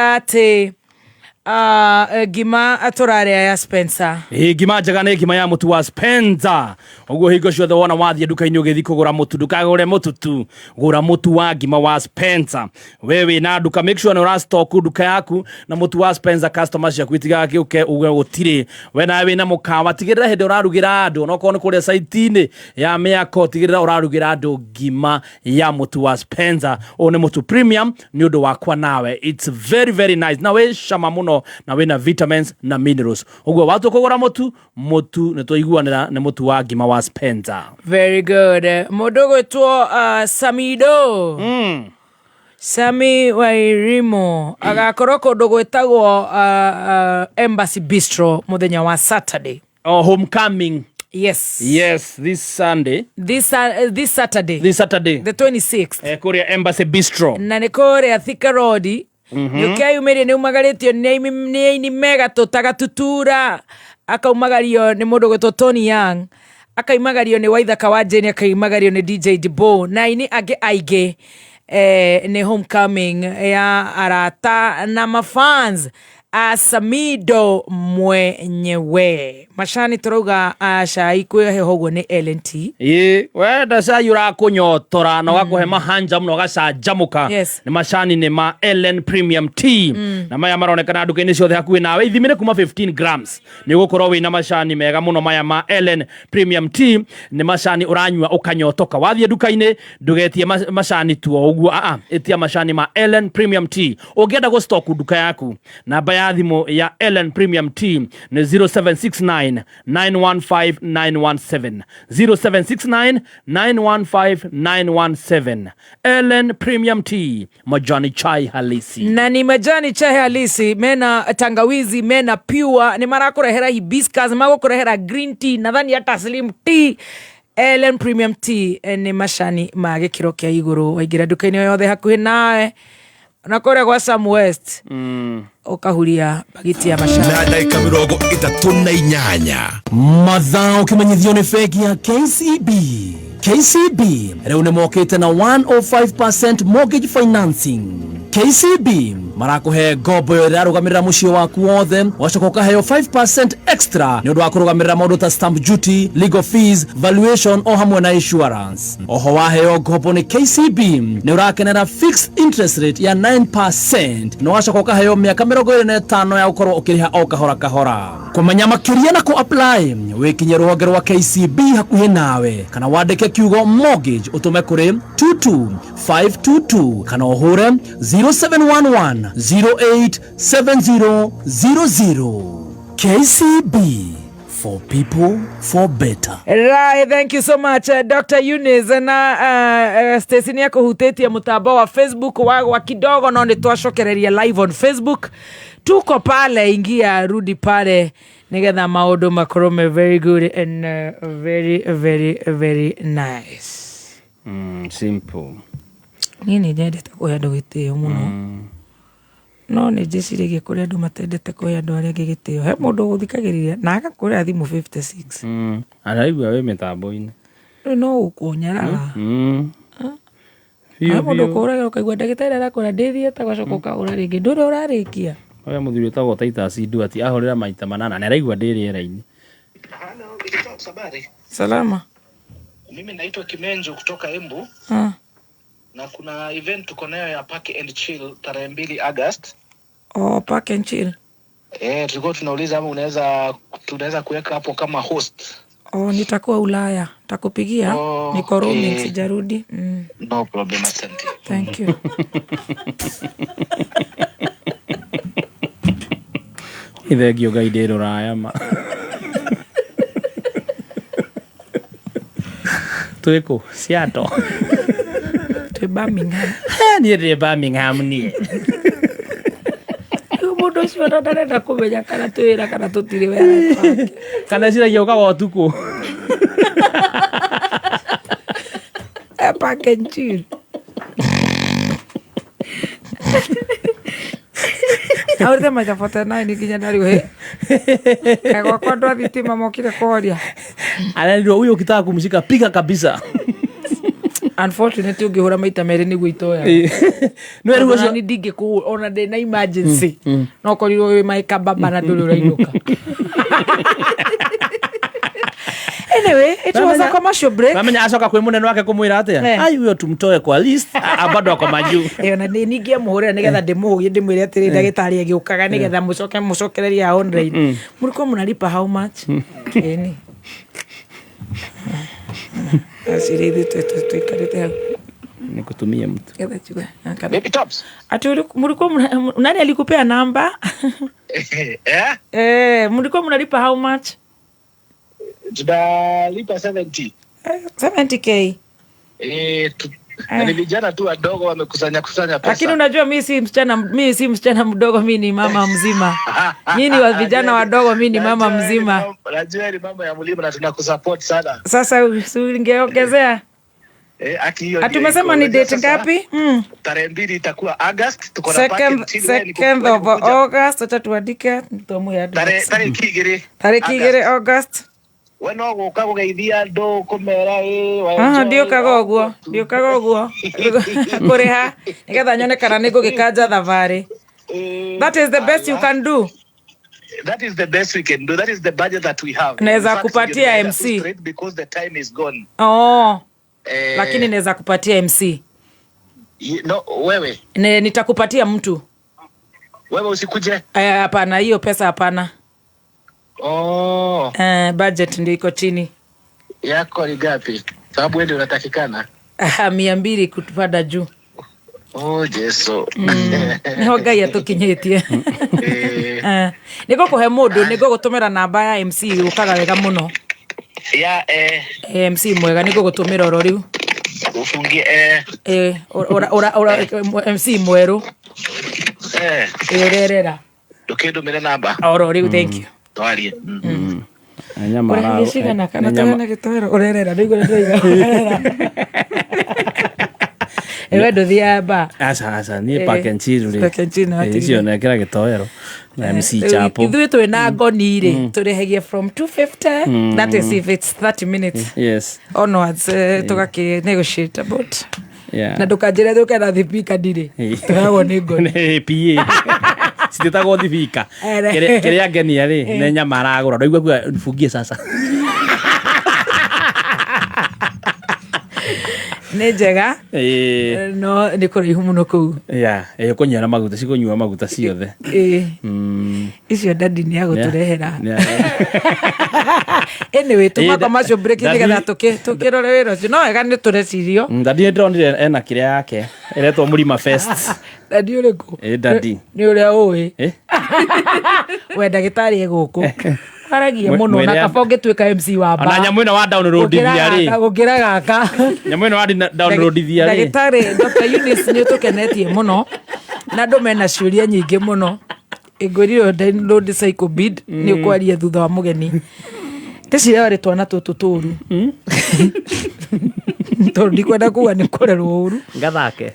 Atĩ ngima tũrarĩa ya Spencer. Ĩ, ngima njega nĩ ngima ya mũtu wa Spencer. Ũguo hingo ciothe wona wathiĩ nduka-inĩ ũgĩthiĩ kũgũra mũtu, ndũkagũre mũtu tu, gũra mũtu wa ngima wa Spencer. We wĩna nduka, make sure nĩ ũra stock nduka yaku na mũtu wa Spencer, customer ciaku itigagĩũke uge gũtirĩ. We nawe wĩna mũkawa, tigĩrĩra hĩndĩ ũrarugĩra andũ, onokorwo nĩ kũrĩa site-inĩ ya mĩako, tigĩrĩra ũrarugĩra andũ ngima ya mũtu wa Spencer. Ũyũ nĩ mũtu premium nĩ ũndũ wakwa nawe. It's very very nice na wĩ cama mũno na wĩna vitamins na minerals. Ũguo watua kũgũra mũtu, mũtu nĩ twaiguanĩra nĩ mũtu wa ngima wa Spencer. Very good. Mũndũ ũgwĩtwo Samido. Sami Wairimu agakorwo kũndũ gwĩtagwo Embassy Bistro mũthenya wa Saturday. Oh, homecoming. Yes. Yes, this Sunday. This Saturday. This Saturday. The 26th. Kũrĩa Embassy Bistro. Na nĩ kũrĩa Thika Road. Nĩ ũkeyumĩria, nĩ umagarĩtio nĩ aini mega ta Gatutura, akaumagario nĩ mũndũ gwĩtwo Tony Young, akaimagario nĩ Waithaka wa Jane, akaimagario nĩ DJ Debo na aini angĩ aingĩ. Nĩ homecoming ya arata na mafans a Samido mwenyewe. Macani tũrauga cai kwĩ heho ũguo nĩ LNT. Ĩ, wenda cai ũrakũnyotora na ũgakũhe mahanja mũno, ũgacanjamũka. Nĩ macani nĩ ma Ellen Premium Tea, na maya maronekana nduka-inĩ ciothe hakuhĩ nawe. Ithimĩre kuma 15 grams nĩ ũgũkorwo wĩna macani mega mũno maya ma Ellen Premium Tea. Nĩ macani ũranyua ũkanyotoka. Wathiĩ nduka-inĩ ndũgetie macani tu o ũguo, aa, ĩtia macani ma Ellen Premium Tea. Ũngĩenda gũ stock nduka yaku, namba ya thimũ ya Ellen Premium Tea nĩ 0769 915 917, 0769 915 917. Ellen Premium Tea, majani chai halisi. Na ni majani chai halisi mena tangawizi, mena pure, nĩ marakũrehera hibiscus, magũkũrehera green tea, nadhani hata slim tea. Ellen Premium Tea nĩ macani ma gĩkĩro kĩa igũrũ. Waingĩra nduka-inĩ o yothe hakuhĩ nawe na kũrĩa gwa Sam West, ũkahuria bagiti ya macani. Na ndagĩka 38. Mathaa ũkĩmenyithio nĩ bengi ya KCB. KCB rĩu nĩ mokĩte na 105% mortgage financing. KCB marakũhe ngombo ĩyo ĩrarũgamĩrĩra mũciĩ waku wothe, ũgacoka ũkaheo 5% extra nĩ ũndũ wa kũrũgamĩrĩra maũndũ ta stamp duty, legal fees, valuation o hamwe na insurance. Oho waheo ngombo nĩ KCB nĩ ũrakenera fixed interest rate ya 9% na ũgacoka ũkaheo mĩaka 25 ya gũkorwo ũkĩrĩha o kahora kahora. Kũmenya makĩria na kũ apply, wĩkinye rũhonge rwa KCB hakuhĩ nawe kana wandĩke kiugo mortgage ũtũme kũrĩ 22522 kana ũhũre 0711 087000. KCB, for people, for better. Right, thank you so much, Dr. Eunice na Stacy nĩ akũhutĩtie mũtambo wa Facebook wagwa kidogo, no nĩ twacokereria live on Facebook. Tuko pale, ingia rudi pale nigetha maũndũ makorwo me very good and very very very nice. Simple. Niĩ nĩ nyendete kũhe andũ gĩtĩo mũno, no nĩ njĩciragia kũrĩ andũ matendete kũhe andũ arĩa angĩ gĩtĩo. He mũndũ ũgũthikagĩrĩria na agakũrĩra thimũ 56. Araigua wĩ mĩtambo-inĩ. Rĩu no gũkũnyarara. Biũ. He mũndũ Biũ. ũkũhũragĩra ũkaigua ndagĩtarĩ arakwĩra ndĩthiĩ, ũgacoka ũkahũra rĩngĩ, ndũrĩ ũrarĩkia. Ũrĩa mũthuri wĩtagwo Titus Nduati ahũrĩra maita manana na araigua ndĩ rĩera-inĩ. Halo, Big Talks, habari? Salama. Mimi naitwa Kimenjo kutoka Embu na kuna event tuko nayo ya Park and Chill tarehe 2 August. Oh, Park and Chill. Eh, tulikuwa tunauliza ama tunaweza kuweka hapo kama host. Oh, nitakuwa Ulaya. Takupigia. Oh, Niko roaming, okay. sijarudi. No problem, asante. Thank you. Ithengio Ngai ndĩ rũraya ma. Twĩ kũ? Seattle. Twĩ Birmingham. Niĩ ndĩ Birmingham niĩ. Rĩu mũndũ ũcio ona ndarenda kũmenya kana twĩ wĩra kana tũtirĩ wĩra. Kana eciragia ũkaga ũtukũ. Park and Chill. Aurĩte maita 49 nginya ndariũ he. Kaĩ gwakwa andũ a thitima mokire kũhoria. Anaambiwa huyo ukitaka kumshika piga kabisa. Unfortunately ũngĩhũra maita merĩ nĩguo itoya. Nĩ rĩu ũcio Ona ndingĩkũhũra ona ndĩ na emergency. No korirwo wĩ maika baba na ndũrĩ ũrainũka. Anyway, it was a commercial break. Mamenya acoka kwĩ mũnene wake kũmwĩra atĩa? Eh. Ai huyo tumtoe kwa list. Bado ako majuu. Ĩyo na nĩ ningĩamũhũrĩra nĩgetha ndĩmũhũgie ndĩmwĩre atĩrĩ ndagĩtarĩ agĩũkaga nĩgetha mũcoke mũcokererie ya online. Mlikuwa mnalipa how much? Ĩni. Acirĩ ithuĩ tũikarĩte hau. Nikutumie mtu. Getha njigue. Baby Tops. Ati mlikuwa nani alikupea namba? Eh? Eh, mlikuwa mnalipa how much? Tunalipa 70. 70K. Eh, na ni vijana tu wadogo wamekusanya kusanya pesa. Lakini unajua mi si msichana, mi si msichana mdogo, mi ni mama mzima. Nyinyi wa vijana wadogo, mi ni mama mzima. Najua ni mambo ya mlima na tunakusupport sana. Sasa si ungeongezea? Eh, aki hiyo Ati ndio umesema iko. ni Unajua date sasa, ngapi? Tarehe 2 itakuwa August, tuko na package Second, chini, wewe ni second wewe of ni kukuja. August, acha tuandike tuamuye Tarehe advance. tarĩki 2. Tarĩki 2 August. We no gũka gũgeithia andũ kũmera ĩ wa Ah, enjoy. ndiũkaga ũguo, ndiũkaga ũguo kũrĩha nĩgetha nyone kana nĩ ngũgĩkanja thabarĩ. Eh, That is the best you can do. That is the best we can do. That is the budget that we have. Naweza In fact, kupatia ningeenda MC. straight because the time is gone. Oh, Eh, lakini naweza kupatia MC. No, wewe Ne, nitakupatia mtu. wewe usikuje. Hapana, hiyo pesa hapana. Oh, Budget ndio iko chini. yako ni gapi? Sababu wewe ndio unatakikana. 200 kupanda juu. Oh, Jesu. Niho Ngai atũkinyĩtie. Eh, Nĩ ngũkũhe mũndũ, nĩ ngũgũtũmĩra namba ya MC ũkaga wega mũno. ya MC mwega nĩ ngũgũtũmĩra oro rĩu. Ufungie MC mwerũ. Ũrerera. Ndũkĩndũmĩre namba. Oro rĩu, thank you. Twarie. Nyama Ũrĩhagia cigana kana tũheane gĩtoero? Ũrerera, ndũigua nĩ ndĩroiga ũrerera. Ewe ndũthiaga bar. Aca aca niĩ pack and chill rĩ. Pack and chill no Eh, icio nekĩra gĩtoero na MC Chapo. Ithuĩ twĩ na ngoni rĩ, tũrĩhagia from 250, that is if it's 30 minutes Yes. onwards, tũgakĩ negotiate about. Yeah. Na ndũkanjĩre thũke na thibika ndirĩ, tũheagwo nĩ ngoni. Nĩ PA. Citiĩtagwo thibika. Ere. Kĩrĩa ngenia rĩ nĩ nyama aragũra. Ndaigua kuga nifungie sasa. Nĩ njega. Eh, No nĩ kũraihu mũno kũu. yeah, kũnyua na maguta, cikũnyua maguta ciothe. Icio dadi nĩ agũtũrehera. Yeah. Anyway, tuma commercial break Daddy- nĩgetha tũkĩrore wĩra ũcio. No wega nĩ tũrecirio. Dadi nĩ ndĩronire ena kĩrĩa yake ĩretwo Mũrima Fest. Dadi ũrĩkũ? Dadi. Nĩ ũrĩa ũĩ. Eh? We ndagĩtarĩ e gũkũ. Aragia mũno na mwĩre- kaba ũngĩtuĩka MC wa Ona bar. nyamũ ĩno wa downloadithia rĩ. Gũkĩra gaka. Nyamũ ĩno wa downloadithia rĩ. Ndagĩtarĩ Dr. Eunice nĩ ũtũkenetie mũno na andũ mena ciũria nyingĩ mũno. Ngwĩrire download Psychobid nĩ ũkwaria thutha wa mũgeni. Ndĩciria warĩ twana tũtũ tũru. Tondũ ndikwenda kuga nĩ kũrerwo ũru. Ngathake.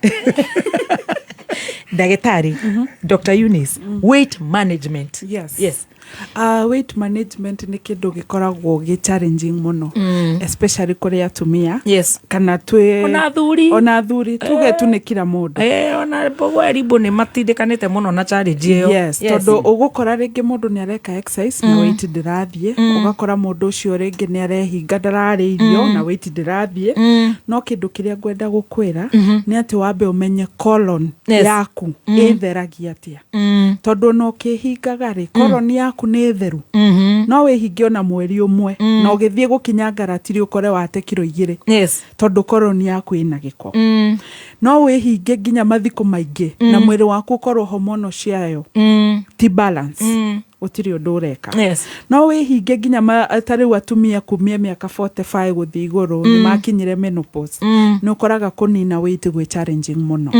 Ndagĩtarĩ Dr. Eunice, weight management. Yes. Yes. Weight management nĩ kĩndũ gĩkoragwo gĩ challenging mũno, especially kũrĩ atumia. Yes. Kana twĩ Ona athuri. Ona athuri tuge tu nĩ kila mũndũ. Ona Mbogo Erimbo nĩ matindĩkanĩte mũno na challenge ĩyo. Yes, tondũ ũgũkora rĩngĩ mũndũ nĩ areka exercise na weight ndĩrathiĩ, ũgakora mũndũ ũcio rĩngĩ nĩ arehinga ndararĩa irio na weight ndĩrathiĩ. No kĩndũ kĩrĩa ngwenda gũkwĩra nĩ atĩ wambe ũmenye colon yaku ĩtheragia atĩa, tondũ ona ũkĩhingaga rĩ, colon yaku nĩ theru, no wĩhinge ona mweri ũmwe na ũgĩthiĩ gũkinya ngaratiri ũkore wate kiro 2. Yes. Tondũ colon yaku ĩna gĩko. No wĩhinge nginya mathikũ maingĩ na mwĩrĩ waku ũkorwo hormonal ciayo ti balance, gũtirĩ ũndũ ũreka. Yes. No wĩhinge nginya ta rĩu atumia kumia mĩaka 45 gũthiĩ igũrũ nĩ makinyire menopause, nĩ ũkoraga kũnina weight gwĩ challenging mũno.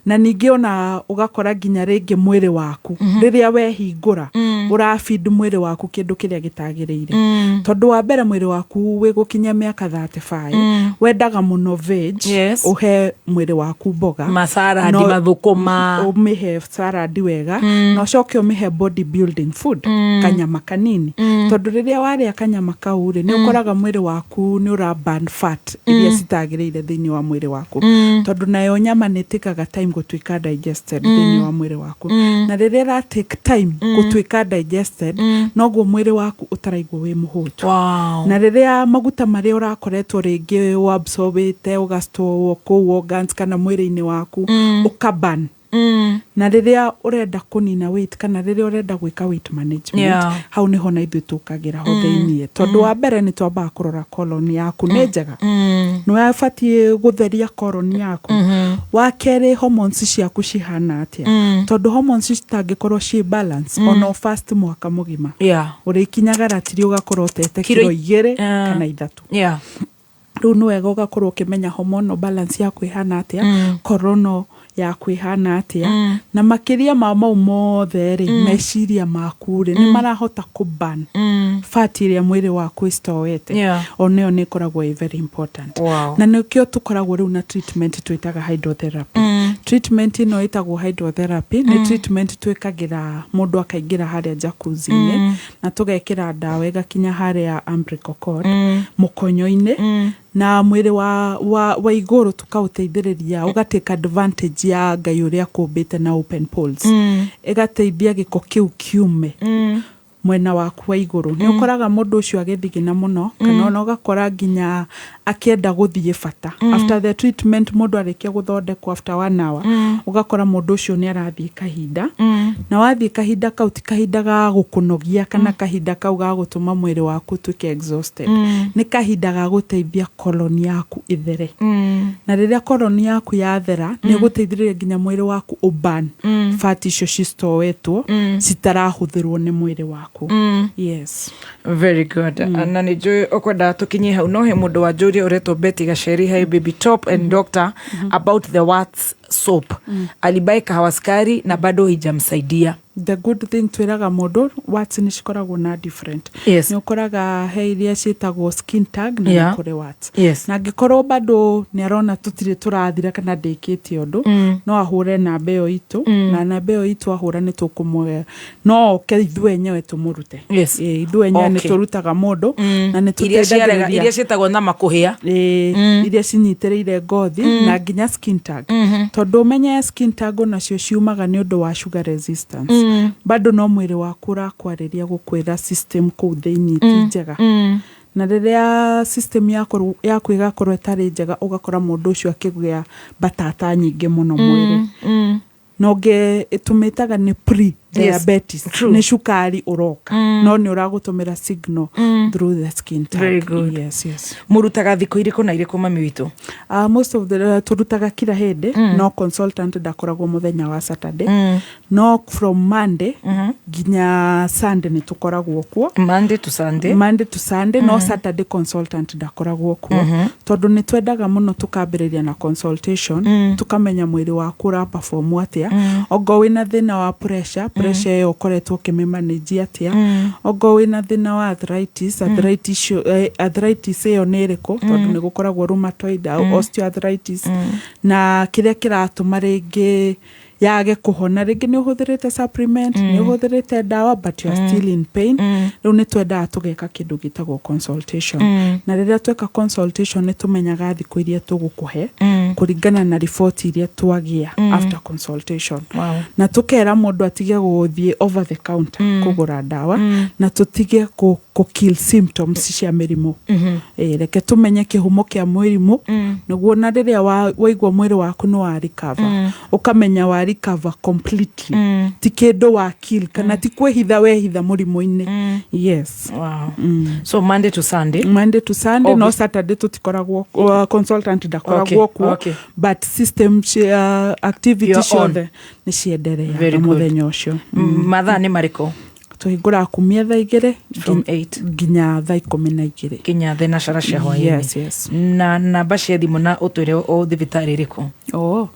Na ningĩ ona ũgakora nginya rĩngĩ mwĩrĩ waku rĩrĩa wehingũra Ũrafeed mwĩrĩ waku kĩndũ kĩrĩa gĩtagĩrĩire, tondũ wa mbere mwĩrĩ waku wĩ gũkinyia mĩaka 35 wendaga mũno veg. Ũhe mwĩrĩ waku mboga. Macaradi, mathũkũma. Ũmĩhe salad wega, na ũcoke ũmĩhe body building food, kanyama kanini, tondũ rĩrĩa warĩa kanyama kau rĩ, nĩ ũkoraga mwĩrĩ waku nĩ ũra burn fat iria citagĩrĩire thĩinĩ wa mwĩrĩ waku, tondũ nayo nyama nĩ ĩtĩkaga time gũtuĩka digested thĩinĩ wa mwĩrĩ waku, na rĩrĩa ĩra take time gũtuĩka digested, noguo mwĩrĩ waku ũtaraigua wĩ mũhũtu. Na rĩrĩa maguta marĩa ũrakoretwo rĩngĩ ũabsorbĩte ũgastore kũu organs kana mwĩrĩ-inĩ waku, ũkaburn, na rĩrĩa ũrenda kũnina weight kana rĩrĩa ũrenda gwĩka weight management, hau nĩho na ithuĩ tũkagĩra ho thĩiniĩ, tondũ wa mbere nĩ twambaga kũrora colon yaku nĩ njega, nĩ wabatiĩ gũtheria colon yaku. Wa kerĩ, hormones ciaku cihana atĩa, tondũ hormones citangĩkorwo ciĩ balance, ona fast mwaka mũgima, ũrĩkinyaga ratiri ũgakorwo ũtete Kiro kiro 2 kana 3. Rĩu nĩ wega ũgakorwo ũkĩmenya hormonal balance yaku ĩhana atĩa, korono yaku ĩhana atĩa, na makĩria ma mau mothe rĩ, meciria maku rĩ, nĩ marahota kũ burn fat ĩrĩa mwĩrĩ waku ĩstowete. Ona ĩyo nĩ ĩkoragwo ĩ very important. Na nĩkĩo tũkoragwo rĩu na treatment twĩtaga hydrotherapy. Treatment ĩno ĩtagwo hydrotherapy nĩ treatment twĩkagĩra mũndũ akaingĩra harĩa jacuzzi-inĩ, na tũgekĩra ndawa ĩgakinya harĩa umbilical cord, mũkonyo-inĩ, na mwĩrĩ wa igũrũ tũkaũteithĩrĩria ũgatake advantage ya Ngai ũrĩa kũmbĩte na open pores, ĩgateithia gĩko kĩu kiume mwena waku wa igũrũ. Nĩ ũkoraga mũndũ ũcio agĩthigina mũno, kana ona ũgakora nginya akĩenda gũthiĩ bata after the treatment. Mũndũ arĩkia gũthondekwo, after one hour ũgakora mũndũ ũcio nĩ arathiĩ kahinda, na wathiĩ kahinda kau ti kahinda ga gũkũnogia kana kahinda kau ga gũtũma mwĩrĩ waku ũtuĩke exhausted, nĩ kahinda ga gũteithia colon yaku ĩthere. Na rĩrĩa colon yaku yathera, nĩ ĩgũteithĩrĩria nginya mwĩrĩ waku ũburn fat icio cistowetwo citarahũthĩrwo nĩ mwĩrĩ waku. Yes. Very good. Na nä njå å kwendaga tå kinyie hau, no he må ndå wanjå ria å retwo Betty Gacheri: "Hi Baby Top and doctor, about the warts soap, alibuy kahawa sukari na bado hijamsaidia." The good thing twĩraga mũndũ, warts nĩ cikoragwo na different. Nĩ ũkoraga he iria ciĩtagwo skin tag na nĩ kũrĩ warts. Na angĩkorwo bado nĩ arona tũtirĩ tũrathira kana ndĩkĩte ũndũ, no ahũre namba ĩyo itũ, na namba ĩyo itũ ahũra nĩ tũkũmwe, no oke ithuĩ enyewe tũmũrute. Ĩĩ, ithuĩ enyewe nĩ tũrutaga mũndũ na nĩ Iria ciarega tũteithagĩrĩria. Iria ciĩtagwo nama kũhĩa. Ĩĩ, iria cinyitĩrĩire ngothi na nginya skin tag, tondũ ũmenye skin tag onacio ciumaga nĩ ũndũ wa sugar resistance. Bado no mwĩrĩ waku ũrakwarĩria gũkwĩra system kũu thĩinĩ ti njega, na rĩrĩa system yaku ĩgakorwo ĩtarĩ njega, ũgakora mũndũ ũcio akĩgĩa mbatata nyingĩ mũno mwĩrĩ, na ũngĩ tũmĩtaga nĩ pre diabetes. Nĩ cukari ũroka, no nĩ ũragũtũmĩra signal through the skin tag. Very good. Yes. Mũrutaga thikũ irĩkũ na irĩkũ, mami witũ? Most of the tũrutaga kila hĩndĩ, no consultant ndakoragwo mũthenya wa Saturday, no from Monday nginya Sunday nĩ tũkoragwo kuo. Monday to Sunday. Monday to Sunday, no Saturday consultant ndakoragwo kuo, tondũ nĩ twendaga mũno tũkambĩrĩria na consultation, tũkamenya mwĩrĩ waku ũra perform atĩa, ongo wĩna thĩna wa pressure, pressure ĩyo ũkoretwo ũkĩmĩmanage atĩa, ongo wĩna thĩna wa arthritis, arthritis ĩyo nĩ ĩrĩkũ, tondũ nĩ gũkoragwo rheumatoid, osteoarthritis, na kĩrĩa kĩratũma rĩngĩ yage kũhona. Rĩngĩ nĩ ũhũthĩrĩte supplement, nĩ ũhũthĩrĩte ndawa, but you are still in pain. Rĩu nĩ twendaga tũgeka kĩndũ gĩtagwo consultation, na rĩrĩa tweka consultation nĩ tũmenyaga thikũ iria tũgũkũhe kũringana na riboti iria twagĩa after consultation. Na tũkera mũndũ atige gũthiĩ over the counter kũgũra ndawa, na tũtige kũ kill symptoms cia mĩrimũ. Reke tũmenye kĩhumo kĩa mũrimũ, nĩguo na rĩrĩa waigua mwĩrĩ waku nĩ wa recover, ũkamenya wa recover completely, ti kĩndũ wa kill kana ti kwĩhitha wehitha mũrimũ-inĩ. Yes. Wow. So Monday to Sunday. Monday to Sunday, no Saturday tũtikoragwo, consultant ndakoragwo kuo, but system activity You're on. ciothe nĩ ciendereaga Very good. mũthenya ũcio. Mathaa nĩ marĩkũ? Tũhingũraga kumia thaa 2 From 8 nginya thaa 12. Nginya thenacara cia hwaĩ-inĩ. Yes. Na namba cia thimũ, na ũtwĩre o thibitarĩ ĩrĩkũ. Oh,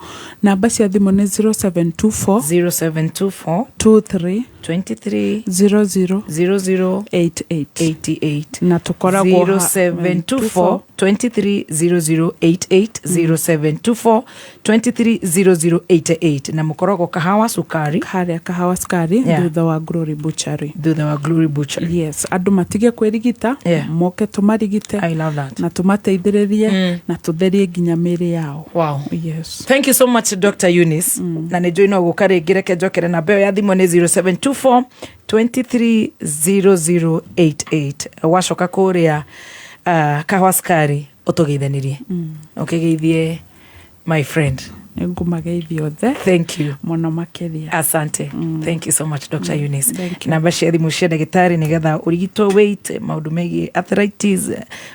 namba cia thimũ nĩ 0724 0724 23 23 00 00 88 88 na tũkoragwo 0724 23 0088 0724 23 0088 na mũkoragwo Kahawa Sukari. Harĩa Kahawa Sukari, thutha wa Glory Butchery. Thutha wa Glory Butchery. Yes, andũ matige kwĩrigita, moke tũmarigite I love that. Na tũmateithĩrĩrie na tũtherie nginya mĩĩrĩ yao. Yes. Thank you so much, Dr. Eunice. Na nä njå no gå ka rä ngä, reke njokere namba ä yo ya thimå nä 0724 230088. Wacoka kå rä a Kahwa Sukari å tå geithanirie, å kä geithie my friend. Nĩngũmageithia othe. Thank you. Mũno makĩria. Asante. Thank you so much, Dr. Eunice. Thank you. Namba cia thimå cia ndagĩtarĩ nĩgetha ũrigitwo weight, maũndũ megiĩ arthritis,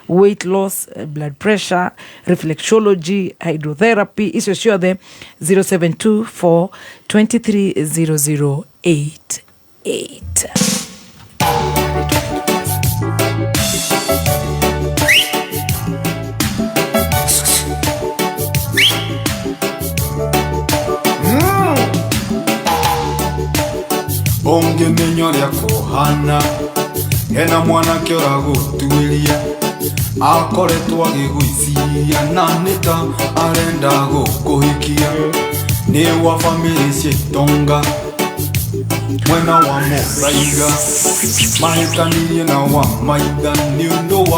weight loss, blood pressure, reflexology, hydrotherapy, icio ciothe, 0724 230088. Ũngĩmenya ũrĩa kũhana, hena mwanake ũragũtuĩria, akoretwo agĩgũicia na nĩta arenda gũkũhikia, nĩ wa bamĩrĩ cia itonga mwena wa Mũthaiga, mahĩtanirie na wa maitha nĩ ũndũ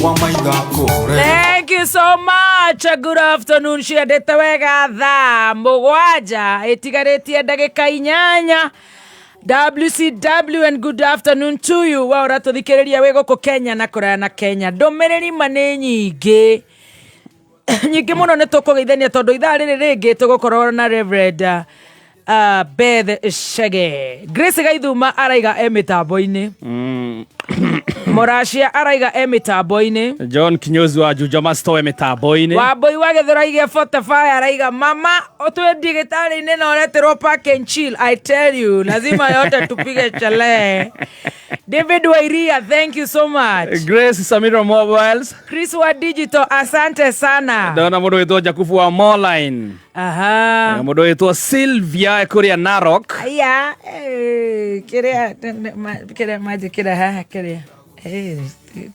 wa maitha kũre. Thank you so much. Good afternoon. Ciendete wega thaa 7 ĩtigarĩtie ndagĩka 8. WCW and good afternoon to you. Wa ũratũthikĩrĩria wĩ gũkũ Kenya na kũraya na Kenya. Ndũmĩrĩri ma nĩ nyingĩ nyingĩ mũno, nĩ tũkũgeithania tondũ ithaa rĩrĩ rĩngĩ tũgũkorwo na Reverend Beth Chege. Grace Gaithuma araiga e mĩtambo-inĩ. Mũracia araiga e mĩtambo-inĩ. John Kinyozi wa Juja Mastowe mĩtambo-inĩ. Wambui wa Gĩthũrai 45 araiga mama ũtwĩ ndigĩtarĩ-inĩ na ũreterwo Park and Chill. I tell you, lazima yote tupige chale. David Wairia, thank you so much. Grace Samira Mobiles. Chris wa Digital, asante sana. Ndona mũndũ wĩtwo Jakubu wa Moline. Mũndũ wĩtwo Sylvia kũrĩa Narok. Aya, kĩrĩa kĩrĩa manjĩkĩra haha kĩrĩa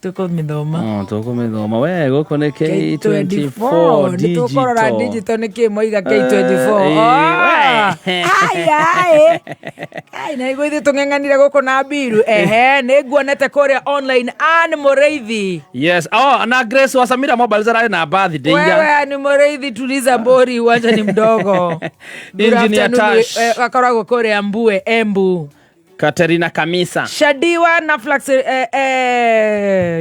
tũkũmĩthoma. Oh, tũkũmĩthoma we gũkũ nĩ K24. Nĩ tũkũrora Digital. Digital nĩ kĩ moiga K24. Aya ai, na igũ ithuĩ tũng'eng'anire gũkũ na mbiru ehe, nĩ nguonete kũrĩa online Ann Mũrĩithi. Yes, oh, na Grace wa Samira Mobiles ararĩ na birthday ira. Wewe Ann Mũrĩithi, tuliza mbori, uwanja ni mdogo. Good Engineer afternoon, Tash. akoragwo kũrĩa Mbue, Embu. Katerina Kamisa. Shadiwa na Flax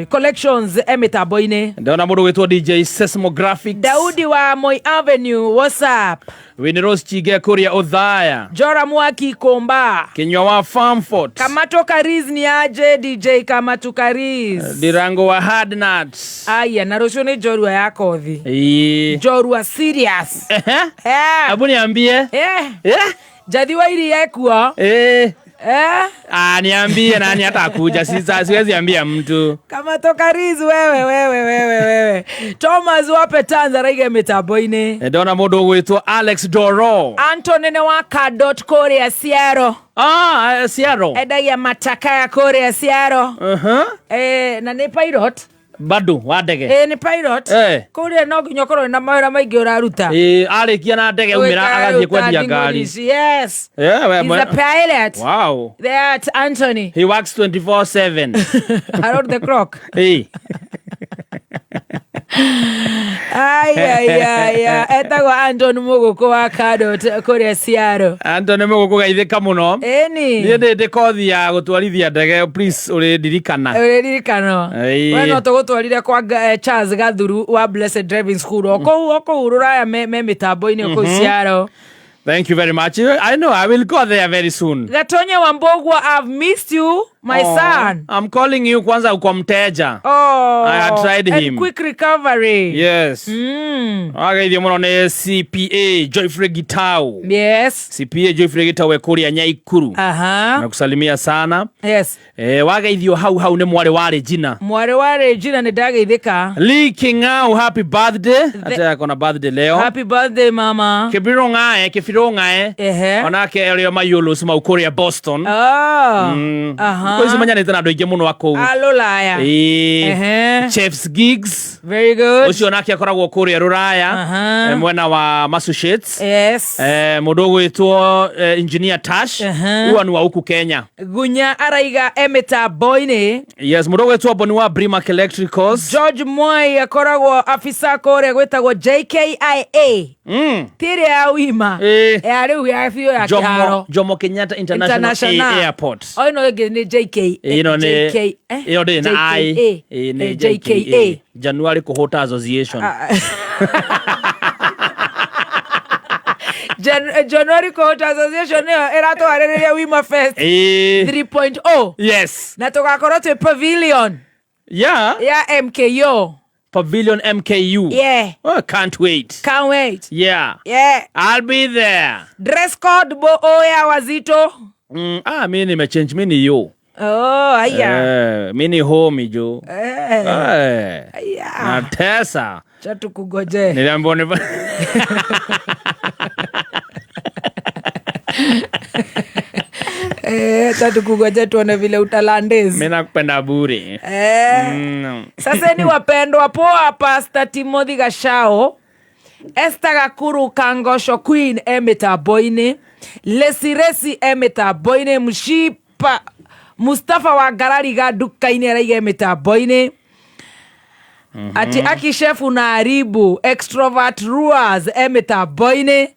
Collections e mĩtambo-inĩ. Ndona mũndũ wĩtwo DJ Seismographics. Daudi wa Moi Avenue, what's up? Winnie Rose Chige kũrĩa Ũthaya. Jora Mwaki Komba. Kinyua wa Farmfort. Kamato Kariz ni aje, DJ Kamatu Kariz. Dirango wa Hard Nuts. Aya, na rũciũ nĩ njorua ya kothi. Ĩĩ. Njorua serious. Hebu niambie. Njathi wa iria ekuo. Ah, niambie nani atakuja. Sasa siwezi ambia mtu. Kamato Kariz, wewe wewe wewe wewe. Thomas wape Tanza raige mĩtambo-inĩ. Ndona mũndũ ũgwĩtwo Alex Doro. Antony nĩ wa Kadot kũrĩa Ciaro. Ah, Ciaro. Endagia matakaya kũrĩa Ciaro. Na nĩ pilot. Bado wa ndege. Nĩ pilot. Kũrĩa no nginya ũkorwo na mawĩra maingĩ ũraruta. Arĩkia na ndege umĩra agathiĩ kwendia ngari. Yes. He's a pilot. Wow. That Anthony. He works 24/7. Around the clock. Ai ai ai ai. Etagwo Anthony Mũgũkũ wa Kadot kũrĩa Ciaro. Anthony Mũgũkũ geithĩka mũno. Ĩni. Niĩ ndĩ kothi ya gũtwarithia ndege, please ũrĩndirikana. Ũrĩririkano. We no tũgũtwarire kwa Charles Gathuru wa Blessed Driving School. O kũu o kũu rũraya me mĩtambo-inĩ o kũu Ciaro. Thank you very much. I know I will go there very soon. Gatonye wa Mbogwa, I've missed you. My son. I'm calling you kwanza uko mteja. Oh, I had tried and him. Quick recovery. Yes. Wageithio muno ni CPA Joyfrey Gitau. Yes. CPA Joyfrey Gitau ekuria Nyaikuru. Aha. Nakusalimia sana. Yes. Wageithio hau hau ni mwari wa Regina. Mwari wa Regina nĩ ndageithĩka. Lee King'au, happy birthday. Hata ako na birthday leo. Happy birthday mama. Kibiro ng'ae, Kibiro ng'ae. Ehe. Onake ũrĩa mayũlũs mau kũrĩa Boston. Oh. Aha. Thikũ ici manyanĩte na andũ aingĩ mũno a kũu. Alũlaya. Ĩĩ. Ehe. Chef's Gigs. Very good. Ũcio nake akoragwo kũrĩa Rũraya. Aha. Mwena wa Massachusetts. Yes. Mũndũ ũgwĩtwo Engineer Tash. Aha. Huwa ni wa huku Kenya. Gunya araiga e mĩtambo-inĩ. Yes, mũndũ ũgwĩtwo Boni wa Brimac Electricals. George Moi akoragwo afisa kũrĩa gwĩtagwo JKIA. Ti ĩrĩa ya wima. Ĩĩ. Ya rĩu ya biũ ya kĩharo. Jomo Kenyatta International Airport. O ĩno ĩngĩ nĩ JK. Ĩno nĩ JK, eh? ĩyo ndĩrĩ na I. JKA. Ĩĩ, nĩ Eh, JKA. January Kũhũta Association. January Cohort Association nĩyo ĩratwarĩrĩria Wima Fest Ĩĩ. 3.0 Yes. na tũgakorwo twĩ pavilion Yeah. ya MKO. Pavilion MKU. Yeah. Oh, can't wait. Can't wait. Yeah. Yeah. I'll be there. Dress code bo oya wazito. Mi nimechange, mi ni yo. Oh, aya. Mi ni homie jo. Eh. Aya. Natesa. Cha tukugoje. Niliambiwa ni Cha tukugoje tuone vile utalandezi. Mimi nakupenda bure. Sasa ni wapendwa poa Pastor Timothy Gashao, Esther Gakuru Kangosho Queen emitambo-inĩ, Lesi Resi emitambo-inĩ, Mshipa Mustafa wa Ngarariga nduka-inĩ araiga emitambo-inĩ. Ati akishefu na haribu extrovert ruas emitambo-inĩ.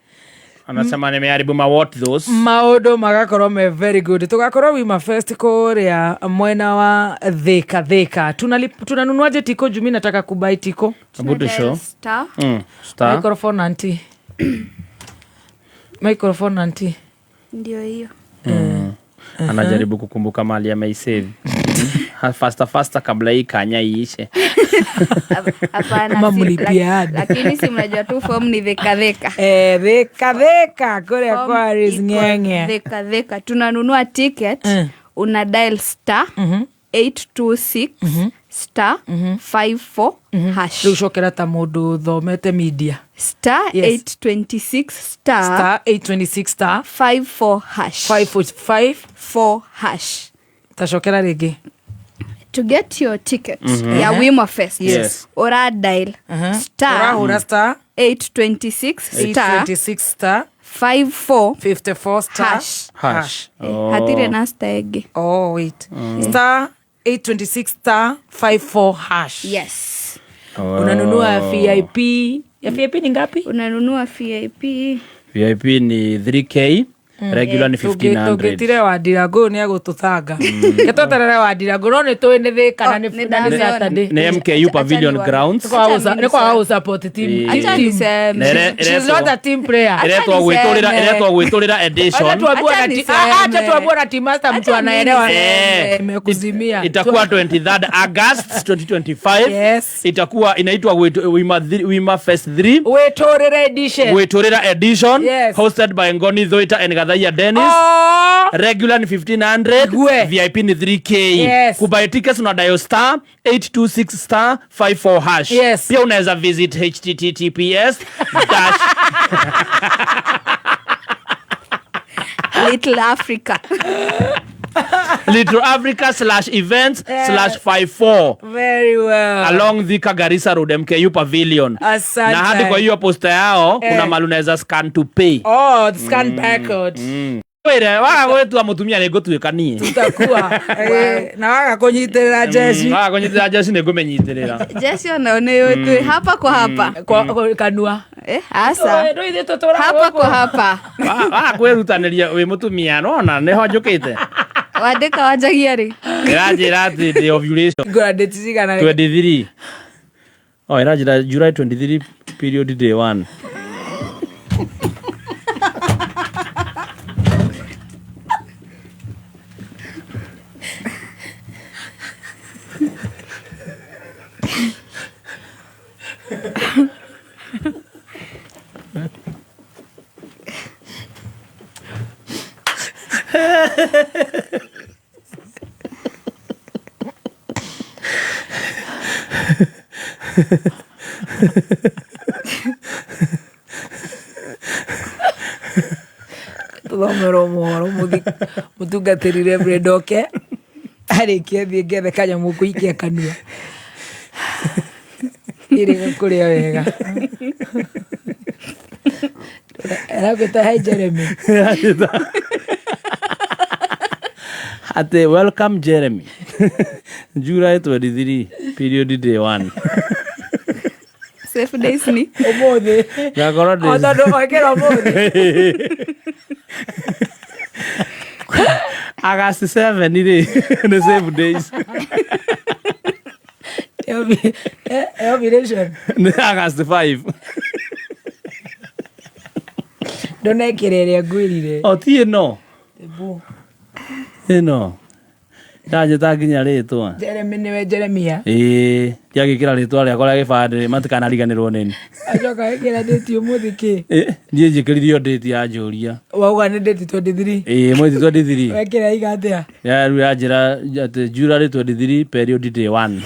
Anasema nimeharibu ma what those. Maũndũ magakorwo me very good. Tugakorwo Wima Fest kũrĩa mwena wa Thika Thika. Tunanunuaje tiko juu mimi nataka kubuy tiko? Hebu tu show. Star. Star. Microphone auntie. Microphone auntie. Ndio hiyo. Anajaribu kukumbuka mali ameisave. Faster faster kabla hii kanya iishe. Hapana, Mama mlipia ada. lakini si mnajua tu form ni Thika Thika. Thika Thika kule Form kwa Aris iko Ng'eng'e. Thika Thika. Tunanunua ticket, una dial star 826 star 54 hash. Rĩu cokera ta mũndũ ũthomete media. Star Yes. 826 star Star 826 star 54 hash. 545 4 hash. Tacokera rĩngĩ. To get your ticket ya Wima Fest, Yes. ora dial star Ũrahũra star 826 star 826 star 54 54 star hash. Hash. Hatirĩ na star ĩngĩ. Oh, wait. Star 826 star 54 hash. Yes. Unanunua VIP. Ya VIP ni ngapi? Unanunua VIP. VIP ni 3K. Regular ni 1500. Tũngĩtire wa Ndirangũ nĩ agũtũthanga. Ke tweterere wa Ndirangũ no nĩ tũĩ nĩ Thika na Oh, nĩ nĩ na nĩ ndaciona. Saturday. Ni MKU Pavilion Grounds. Nĩ kwaga gũ-support team. Acha Team. niseme. Na She's not a team player. Iretwo Acha gwĩtũrĩra, niseme. iretwo gwĩtũrĩra edition. Acha tuambiwe Acha na ti- niseme. acha tuambiwe na team master mtu Acha anaelewa. niseme. Nimekuzimia. Itakuwa 23rd August 2025. Yes. Itakuwa inaitwa Wima Fest 3. Wĩtũrĩre edition. Gwĩtũrĩra edition. Yes. Hosted by Ngoni Thoita and Gathaia Dennis. Oh. Regular ni 1500, Gwe. VIP ni 3K. Yes. Kubuy tickets una dial star 826 star 54 hash. Yes. Pia unaweza visit H T T T P S dash Little Africa. Little Africa slash events slash five four. Very well. Along Thika Garissa Road, MKU Pavilion. Asante. Na hadi kwa hiyo poster yao, kuna mahali unaweza scan to pay. Oh, scan barcode. Wĩre, waga gwĩtua mũtumia nĩ ngũtuĩka niĩ. Tutakuwa. Na waga kũnyitĩrĩra jeshi. Waga kũnyitĩrĩra jeshi nĩ ngũmĩnyitĩrĩra. Jeshi ona nĩ ũĩ hapa kwa hapa. Kwa kanua. Asa. Oi, rĩu ithuĩ tũtũraga Hapa gũkũ. kwa hapa. Waga kwĩrutanĩria wĩ mũtumia, nona nĩho njũkĩte. Wandĩka wanjagia rĩ? Ĩranjĩra atĩ ndĩ ovulation. Ngũra date cigana rĩ? 23. Oh, ĩranjĩra July 23 period day 1. Tũthomerwo mohoro mũtungatĩri Reverend oke arĩkia thiĩ ngethe kanyamũ kũikia kanua ĩrĩ kũrĩa wega arakwĩta hi Jeremy. Ati welcome Jeremy, July 23, period day 1. Safe days ni ũmũthĩ. Ngakorwo o ndĩ tondũ wekĩra ũmũthĩ. August 7 rĩ nĩ safe days. Ovulation. Nĩ August 5. Ndũnekĩra ĩrĩa ngwĩrire. O ti ĩno. Ebu. Ĩno ndanjĩta nginya rĩtwa. Jeremy nĩwe Jeremia. Ĩĩ, ndiagĩkĩra rĩtwa rĩakwa rĩa gĩbandĩ matikanariganĩrwo nĩni. Acoka wekĩra date ũmũthĩ kĩ? Niĩ njĩkĩrire o date ya njũria. Wauga nĩ date 23. Ĩĩ, mwezi 23. Wekĩra iga atĩa? Ya rĩu yanjĩra atĩ July 23, period day 1.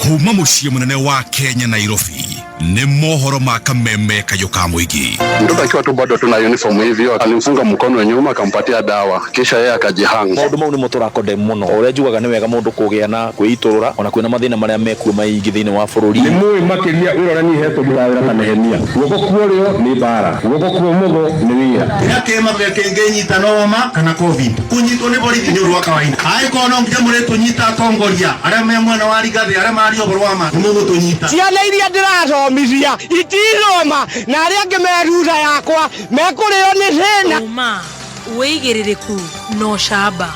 Kuma muciĩ mũnene wa Kenya, Nairobi, nĩ mohoro ma kameme kayũ ka mũingĩ. Mtoto akiwa tu bado tuna uniform hivyo, alimfunga mkono nyuma, akampatia dawa, kisha yeye akajihang. Maũndũ mau nĩmo tũrakondem mũno. O ũrĩa njugaga nĩ wega mũndũ kũgĩa na kwĩitũrũra ona kwĩna mathĩna marĩa mekuo maingĩ thĩinĩ wa bũrũri. Nĩ mũĩ makĩria wĩra ũrĩa niĩ hetwo ndutaga wĩra ta Nehemia. Guoko kwa ũrĩo nĩ mbara, guoko kwa ũmotho nĩ wĩra. Kĩrĩa kĩma kĩngĩnyita no homa kana COVID. Kũnyitwo nĩ borithi nĩ ũndũ wa kawaida. Angĩkorwo no nginya mũrĩtũnyita atongoria arĩa me mwena wa Rigathĩ arĩa maria ũhoro wa ma nĩ mũgũtũnyita. Ciana iria ndĩrathomithia itithoma na arĩa angĩ me thutha yakwa mekũrĩo nĩ thĩna. Ũma, wĩigĩrĩrĩku na ũcamba.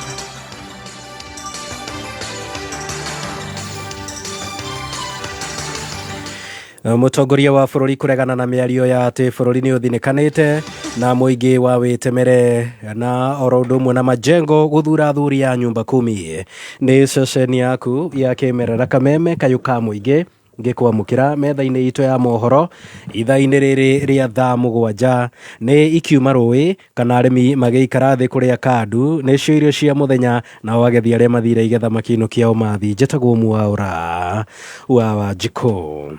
Mũtongoria wa bũrũri kũregana na mĩario ya atĩ bũrũri nĩ ũthinĩkanĩte na mũingĩ wa wĩtemere na oro ũndũ ũmwe na majengo gũthura athuri ya nyumba kumi. Nĩ ceceni yaku ya kĩmerera kameme kayũ ka mũingĩ ngĩkwamũkĩra metha-inĩ itũ ya mohoro ithaa-inĩ rĩrĩ rĩa thaa 7. Nĩ ikiuma rũĩ kana arĩmi magĩikara thĩ kũrĩa kandu nĩcio irio cia mũthenya, nao agethi arĩa mathire igetha makĩinũkia ũmathi. Njĩtagwo Mwaũra wa Wanjikũ.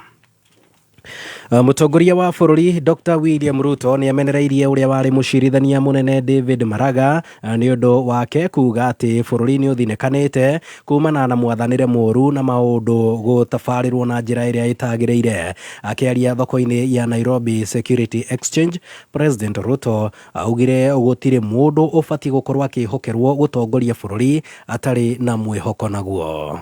Mũtongoria wa bũrũri Dr. William Ruto nĩ amenereirie ũrĩa warĩ mũcirithania mũnene David Maraga nĩ ũndũ wake kuga atĩ bũrũri nĩ ũthinĩkanĩte kumana na mwathanĩre mũru na maũndũ gũtabarĩrwo na njĩra ĩrĩa ĩtagĩrĩire. Akĩaria thoko-inĩ ya Nairobi Security Exchange, President Ruto augire gũtirĩ mũndũ ũbatiĩ gũkorwo akĩhokerwo gũtongoria bũrũri atarĩ na mwĩhoko naguo.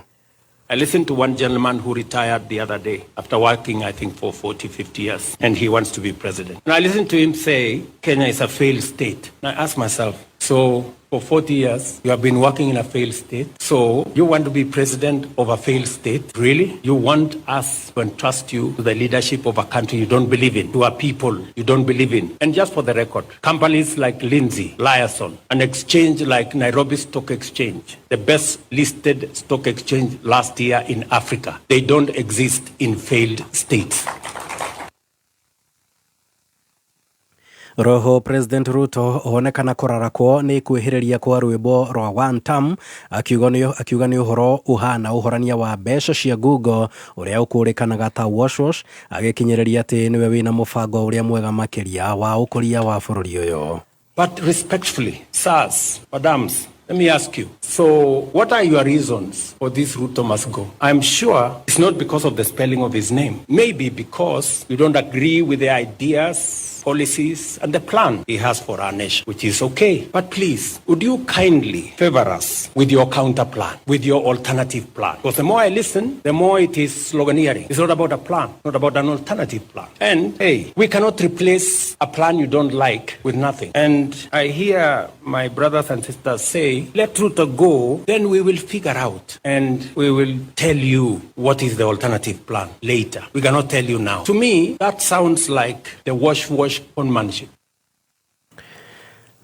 I listened to one gentleman who retired the other day after working, I think, for 40, 50 years, and he wants to be president. And I listened to him say, Kenya is a failed state. And I asked myself, so for 40 years, you have been working in a failed state. So you want to be president of a failed state? Really? You want us to entrust you to the leadership of a country you don't believe in, to a people you don't believe in? And just for the record, companies like Lindsay, Liaison, an exchange like Nairobi Stock Exchange, the best listed stock exchange last year in Africa, they don't exist in failed states. Roho President Ruto onekana kũrarakwo nĩ kwĩhĩrĩria kwa rwĩmbo rwa One Term, akiuga nĩ ũhoro ũhana ũhorania wa mbeca cia Google ũrĩa ũkũrĩkanaga ta wash wash, agĩkinyĩrĩria atĩ nĩwe wĩna mũbango ũrĩa mwega makĩria wa ũkũria wa bũrũri ũyũ. But respectfully, sirs, madams, let me ask you, so what are your reasons for this Ruto must go? I'm sure it's not because of the spelling of his name. Maybe because you don't agree with the ideas, policies, and the plan he has for our nation, which is okay. But please, would you kindly favor us with your counter plan, with your alternative plan? Because the more I listen, the more it is sloganeering. It's not about a plan, not about an alternative plan. And hey, we cannot replace a plan you don't like with nothing. And I hear my brothers and sisters say, let Ruto go, then we will figure out and we will tell you what is the alternative plan later. We cannot tell you now. To me, that sounds like the wash-wash conmanship.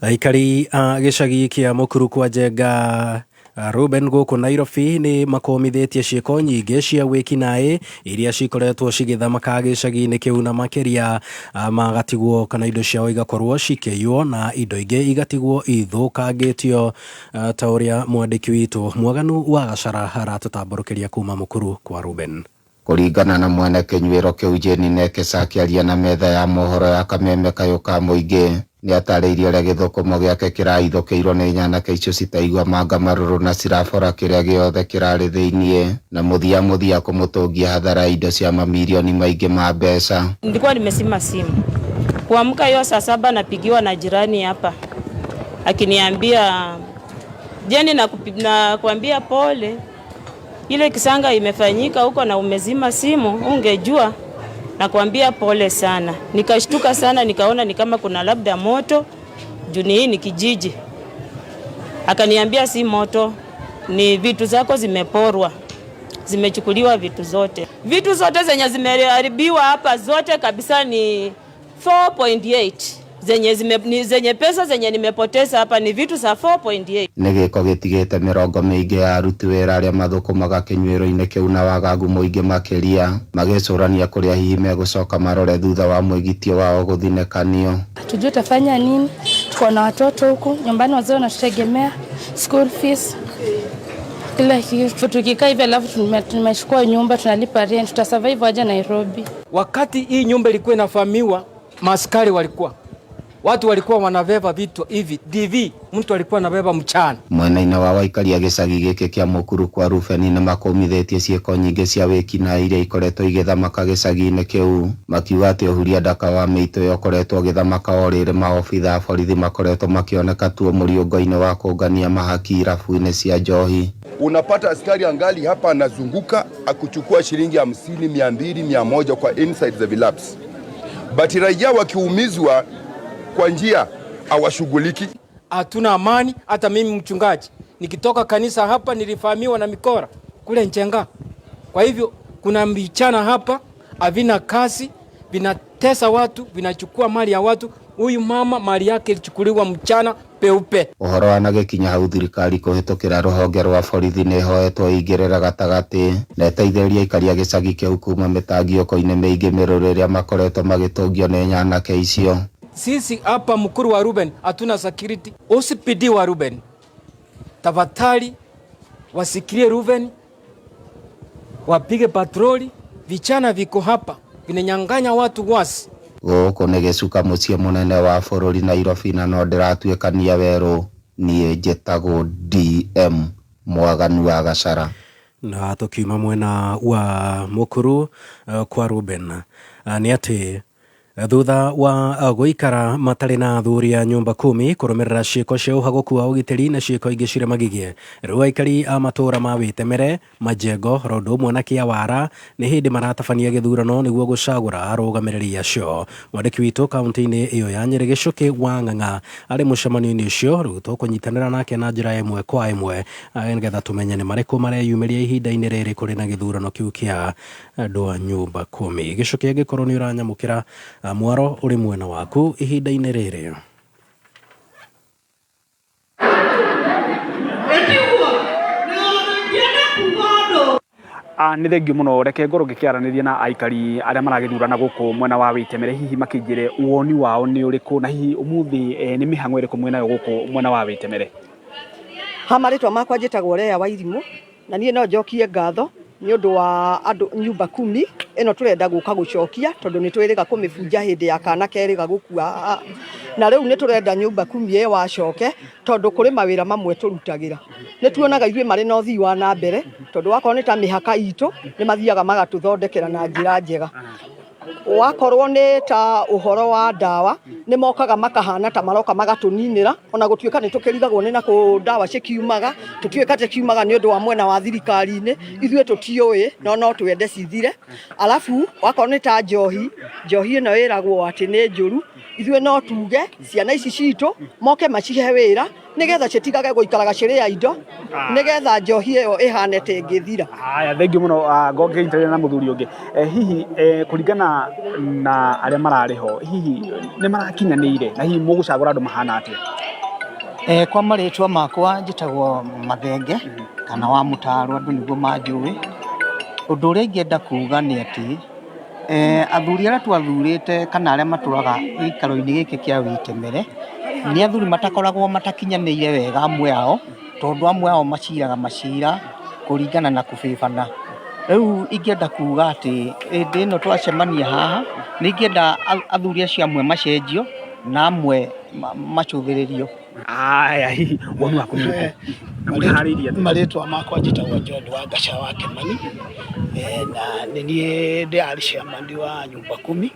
Aikari a gĩcagi kĩa Mũkuru kwa Njenga Ruben gũkũ Nairobi nĩ makũmithĩtie ciĩko nyingĩ cia wĩkinaĩ iria cikoretwo cigĩthamaka gĩcagi-inĩ kĩu na makĩria magatigwo kana indo ciao igakorwo cikĩiywo na indo ingĩ igatigwo ithũkangĩtio ta ũrĩa mwandĩki witũ Mwaganu wa Gacara aratũtambũrũkĩria kuma Mũkuru kwa Ruben. Kũringana na mwene kĩnyuĩro kĩu Jane Nekesa akĩaria na metha ya mohoro ya Kameme Kayũ ka Mũingĩ nĩatarĩirie ũrĩa gĩthũkũmo gĩake kĩrahithũkĩirwo nĩ nyanake icio citaigua manga marũrũ na cirabora kĩrĩa gĩothe kĩrarĩ thĩiniĩ na mũthia mũthia kũmũtũngia hathara ya indo cia mamirioni maingĩ ma mbeca. Nilikuwa nimesima simu. Kuamka hiyo saa 7 napigiwa na jirani hapa akiniambia Jeni, nakuambia pole, ile kisanga imefanyika huko na umezima simu, ungejua, nakuambia pole sana. Nikashtuka sana, nikaona ni kama kuna labda moto juu hii ni kijiji. Akaniambia si moto, ni vitu zako zimeporwa, zimechukuliwa vitu zote. Vitu zote zenye zimeharibiwa hapa zote kabisa ni 4.8. Zenye zime, ni zenye pesa zenye nimepoteza hapa ni vitu za 4.8. Nĩ gĩko gĩtigĩte mĩrongo mĩingĩ ya aruti wĩra arĩa mathũkũmaga kĩnyuĩro-inĩ kĩu na wagagu mũingĩ makĩria magĩcũrania kũrĩa hihi megũcoka marore thutha wa mwĩgitio wao gũthinĩkanio. Tujue tutafanya nini, tuko na watoto huku nyumbani, wazee wanatutegemea, school fees, kila kitu. Tukikaa hivi alafu tumechukua nyumba tunalipa rent, tutasurvive aje Nairobi? Wakati hii nyumba ilikuwa inafamiwa, maskari walikuwa watu walikuwa wanabeba vitu hivi DV, mtu alikuwa anabeba mchana. Mwena-inĩ wa waikaria gĩcagi gĩkĩ kĩa Mũkuru kwa Rubeni nĩ makũmithĩtie ciĩko nyingĩ cia wĩkinaĩ iria ikoretwo igĩthamaka gĩcagi-inĩ kĩu, makiuga atĩ ũhuria ndaka wa mĩitũ ĩyo ũkoretwo ũgĩthamaka o rĩrĩ maobitha a borithi makoretwo makĩoneka tuo mũriũngo-inĩ wa kũngania mahaki irabu-inĩ cia njohi. Unapata askari angali hapa anazunguka akuchukua shilingi 50, 200, 100 kwa inside the vilabs, but raia wakiumizwa kwa njia hawashughuliki. Hatuna amani. Hata mimi mchungaji nikitoka kanisa hapa nilifahamiwa na mikora kule Njenga. Kwa hivyo kuna mbichana hapa havina kazi, vinatesa watu, vinachukua mali ya watu. Huyu mama mali yake ilichukuliwa mchana peupe. Ũhoro wanagĩkinya hau thirikari kũhĩtũkĩra rũhonge rwa borithi nĩ ĩhoetwo ĩingĩrĩre gatagatĩ na ĩteithĩrĩrie aikari a gĩcagi kĩu kuma mĩtangiũko-inĩ mĩingĩ mĩrũrũ ĩrĩa makoretwo magĩtũngio nĩ nyanake icio. Sisi hapa Mukuru wa Ruben hatuna security. OCPD wa Ruben, tafadhali wasikilie Ruben, wapige patroli. Vichana viko hapa vinanyang'anya watu wasi. Gũkũ nĩ gĩcuka mũciĩ mũnene wa bũrũri Nairobi na no ndĩratuĩkania werũ. Niĩ njĩtagwo DM Mwaganu wa Gacara. Na tũkiuma mwena wa Mũkuru kwa Ruben nĩ atĩ thutha wa gũikara matarĩ na athuri a nyũmba kumi kũrũmĩrĩra ciĩko cia ũhagũku wa ũgitĩri na ciĩko ingĩ cirĩ magigie, rĩu aikari a matũũra ma Wĩtemere, Majengo, oro ũndũ ũmwe na Kĩawara nĩ hĩndĩ maratabania gĩthurano nĩguo gũcagũra arũgamĩrĩri acio. Mwandĩki witũ kaunti-inĩ ĩyo ya Nyĩrĩ Gĩcũkĩ wa Ng'ang'a arĩ mũcemanio-inĩ ũcio, rĩu tũkũnyitanĩra nake na njĩra ĩmwe kwa ĩmwe nĩgetha tũmenye nĩ marĩkũ mareyumĩria ihinda-inĩ rĩrĩ kũrĩ na gĩthurano kĩu kĩa andũ a nyũmba kumi. Gĩcũkĩ, angĩkorwo nĩ ũranyamũkĩra, mwaro ũrĩ mwena waku ihinda-inĩ rĩrĩ. Nĩ thengio mũno, reke ngorwo ngĩkĩaranĩria na aikari arĩa maragĩthurana gũkũ mwena wa Wĩtemere, hihi makĩnjĩre woni wao nĩ ũrĩkũ na hihi ũmũthĩ nĩ mĩhang'o ĩrĩkũ mwĩnayo gũkũ mwena wa Wĩtemere. Ha marĩtwa makwa njĩtagwo Lea Wairimũ na niĩ no njokie ngatho nĩ ũndũ wa andũ nyumba kumi ĩno tũrenda gũka gũcokia tondũ nĩ twĩrĩga kũmĩbunja hĩndĩ ya kana kerĩga gũkua, na rĩu nĩ tũrenda nyumba kumi ĩyo wacoke tondũ kũrĩ mawĩra mamwe tũrutagĩra. Nĩ tuonaga ithuĩ marĩ na ũthii wa na mbere tondũ wakorwo nĩ ta mĩhaka itũ nĩ mathiaga magatũthondekera na njĩra njega. Wakorwo nĩ ta ũhoro wa ndawa nĩ mokaga makahana ta maroka magatũninĩra, ona gũtuĩka nĩ tũkĩrigagwo nĩ nakũ ndawa cikiumaga, tũtiũĩ kana cikiumaga nĩ ũndũ wa mwena wa thirikari-inĩ, ithuĩ tũtiũĩ, no no twende cithire. Alafu wakorwo nĩ ta njohi, njohi ĩno ĩragwo atĩ nĩ njũru, ithuĩ no tuge ciana ici citũ moke macihe wĩra nĩgetha citigage gũikaraga cirĩ indo, nĩgetha njohi ĩyo ĩhane ta ĩngĩthira. Haya, thengiũ mũno. Ngongĩnyitanĩra na mũthuri ũngĩ, hihi kũringana na arĩa mararĩ ho, hihi nĩ marakinyanĩire na hihi mũgũcagũra andũ mahana atĩa? Eh, kwa marĩtwa makwa njĩtagwo Mathenge kana wa Mũtaro, andũ nĩguo manjũĩ. Ũndũ ũrĩa ingĩenda kuga nĩ atĩ eh, athuri arĩa twathurĩte kana arĩa matũraga gĩikaro-inĩ gĩkĩ kĩa Wĩtemere nĩ athuri matakoragwo matakinyanĩire wega amwe ao, tondũ amwe ao maciraga macira kũringana na kũbĩbana. Rĩu ingĩenda kuga atĩ hĩndĩ ĩno twacemania haha nĩ ingĩenda athuri acio amwe macenjio na amwe macũthĩrĩrio. Aya, hihi woni waku nĩ ũrĩkũ? Na mwĩharĩirie atĩa? Marĩtwa makwa njĩtagwo John Wangaca wa Kĩmani, na nĩ niĩ ndĩrarĩ chairman wa nyumba kumi.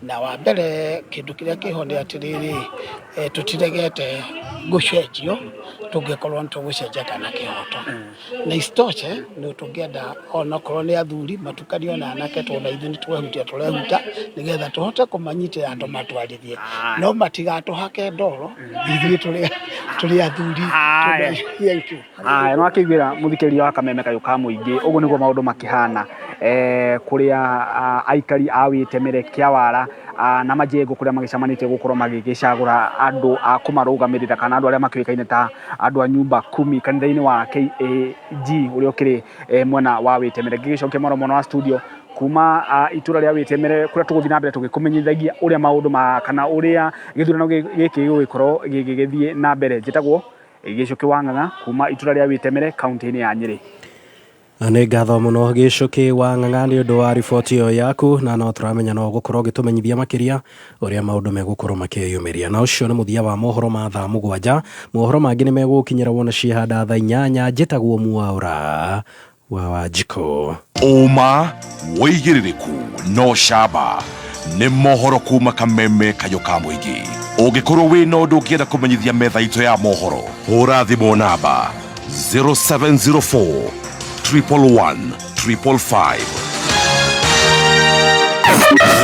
Na wa mbere kĩndũ kĩrĩa kĩho nĩ atĩrĩrĩ, tũtiregete gũcenjio tũngĩkorwo nĩ tũgũcenjia kana kĩhoto. Na isitoshe nĩ tũngĩenda onokorwo nĩ athuri matukanio na anake tondũ na ithuĩ nĩ twehutia tũrehuta nĩgetha tũhote kũmanyitĩra tũmatwarithie, no matigatũhake ndoro ithuĩ tũrĩ athuri. Thank you. Aya, nĩ wakĩiguĩra mũthikĩrĩria wa Kameme Kayũ ka Mũingĩ, ũguo nĩguo maũndũ makĩhana kũrĩa aikari a Wĩtemere, Kĩawara na Majengo kũrĩa magĩcemanĩtie gũkorwo magĩgĩcagũra andũ a kũmarũgamĩrĩra kana andũ arĩa makĩũĩkaine ta andũ a nyumba kumi kanitha-inĩ wa KAG ũrĩa ũkĩrĩ mwena wa Wĩtemere. Ngĩgĩcokia mwaro mwena wa studio kuma itũra rĩa Wĩtemere kũrĩa tũgũthiĩ na mbere tũgĩkũmenyithagia ũrĩa maũndũ ma kana ũrĩa gĩthurano gĩkĩ gĩgũgĩkorwo gĩgĩthiĩ na mbere. Njĩtagwo Gĩcũkĩ wa Ng'ang'a kuma itũra rĩa Wĩtemere kaunti-inĩ ya Nyĩrĩ. Nĩ ngatho mũno Gĩcũkĩ wa Ng'ang'a nĩ ũndũ wa riboti ĩyo yaku, na no tũramenya no ũgũkorwo ũgĩtũmenyithia makĩria ũrĩa maũndũ megũkorwo makĩyumĩria. Na ũcio nĩ mũthia wa mohoro ma thaa 7. Mohoro mangĩ nĩ megũgũkinyĩra wona ciĩhanda thaa 8. Njĩtagwo Mwaũra wa Wanjikũ. Ũma, wĩigĩrĩrĩku na ũcamba nĩ mohoro kuma Kameme Kayũ ka Mũingĩ. Ũngĩkorwo wĩna ũndũ ũngĩenda kũmenyithia metha itũ ya mohoro, hũra thimũ namba 0704 111 555.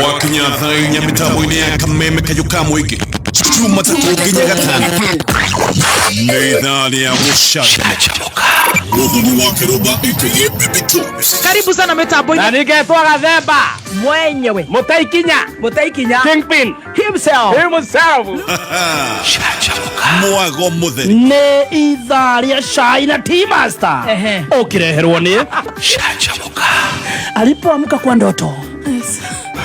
Gwakinya thaa 4 mĩtambo-inĩ ya Kameme Kayũ ka Mũingĩ, Jumatatũ nginya Gatano, nĩ ithaa rĩa gũcanjamũka. Mũthoni wa Kĩrũmba aka Baby Jones. Karibu sana mitambo-inĩ. Na ningetwo Gathemba mwenyewe Mũtaikinya Mũtaikinya Kingpin himself himself. Mwago mũtheri. Nĩ ithaa rĩa cai na tea master ũkĩreherwo nĩ Canjamũka. Alipoamka kwa ndoto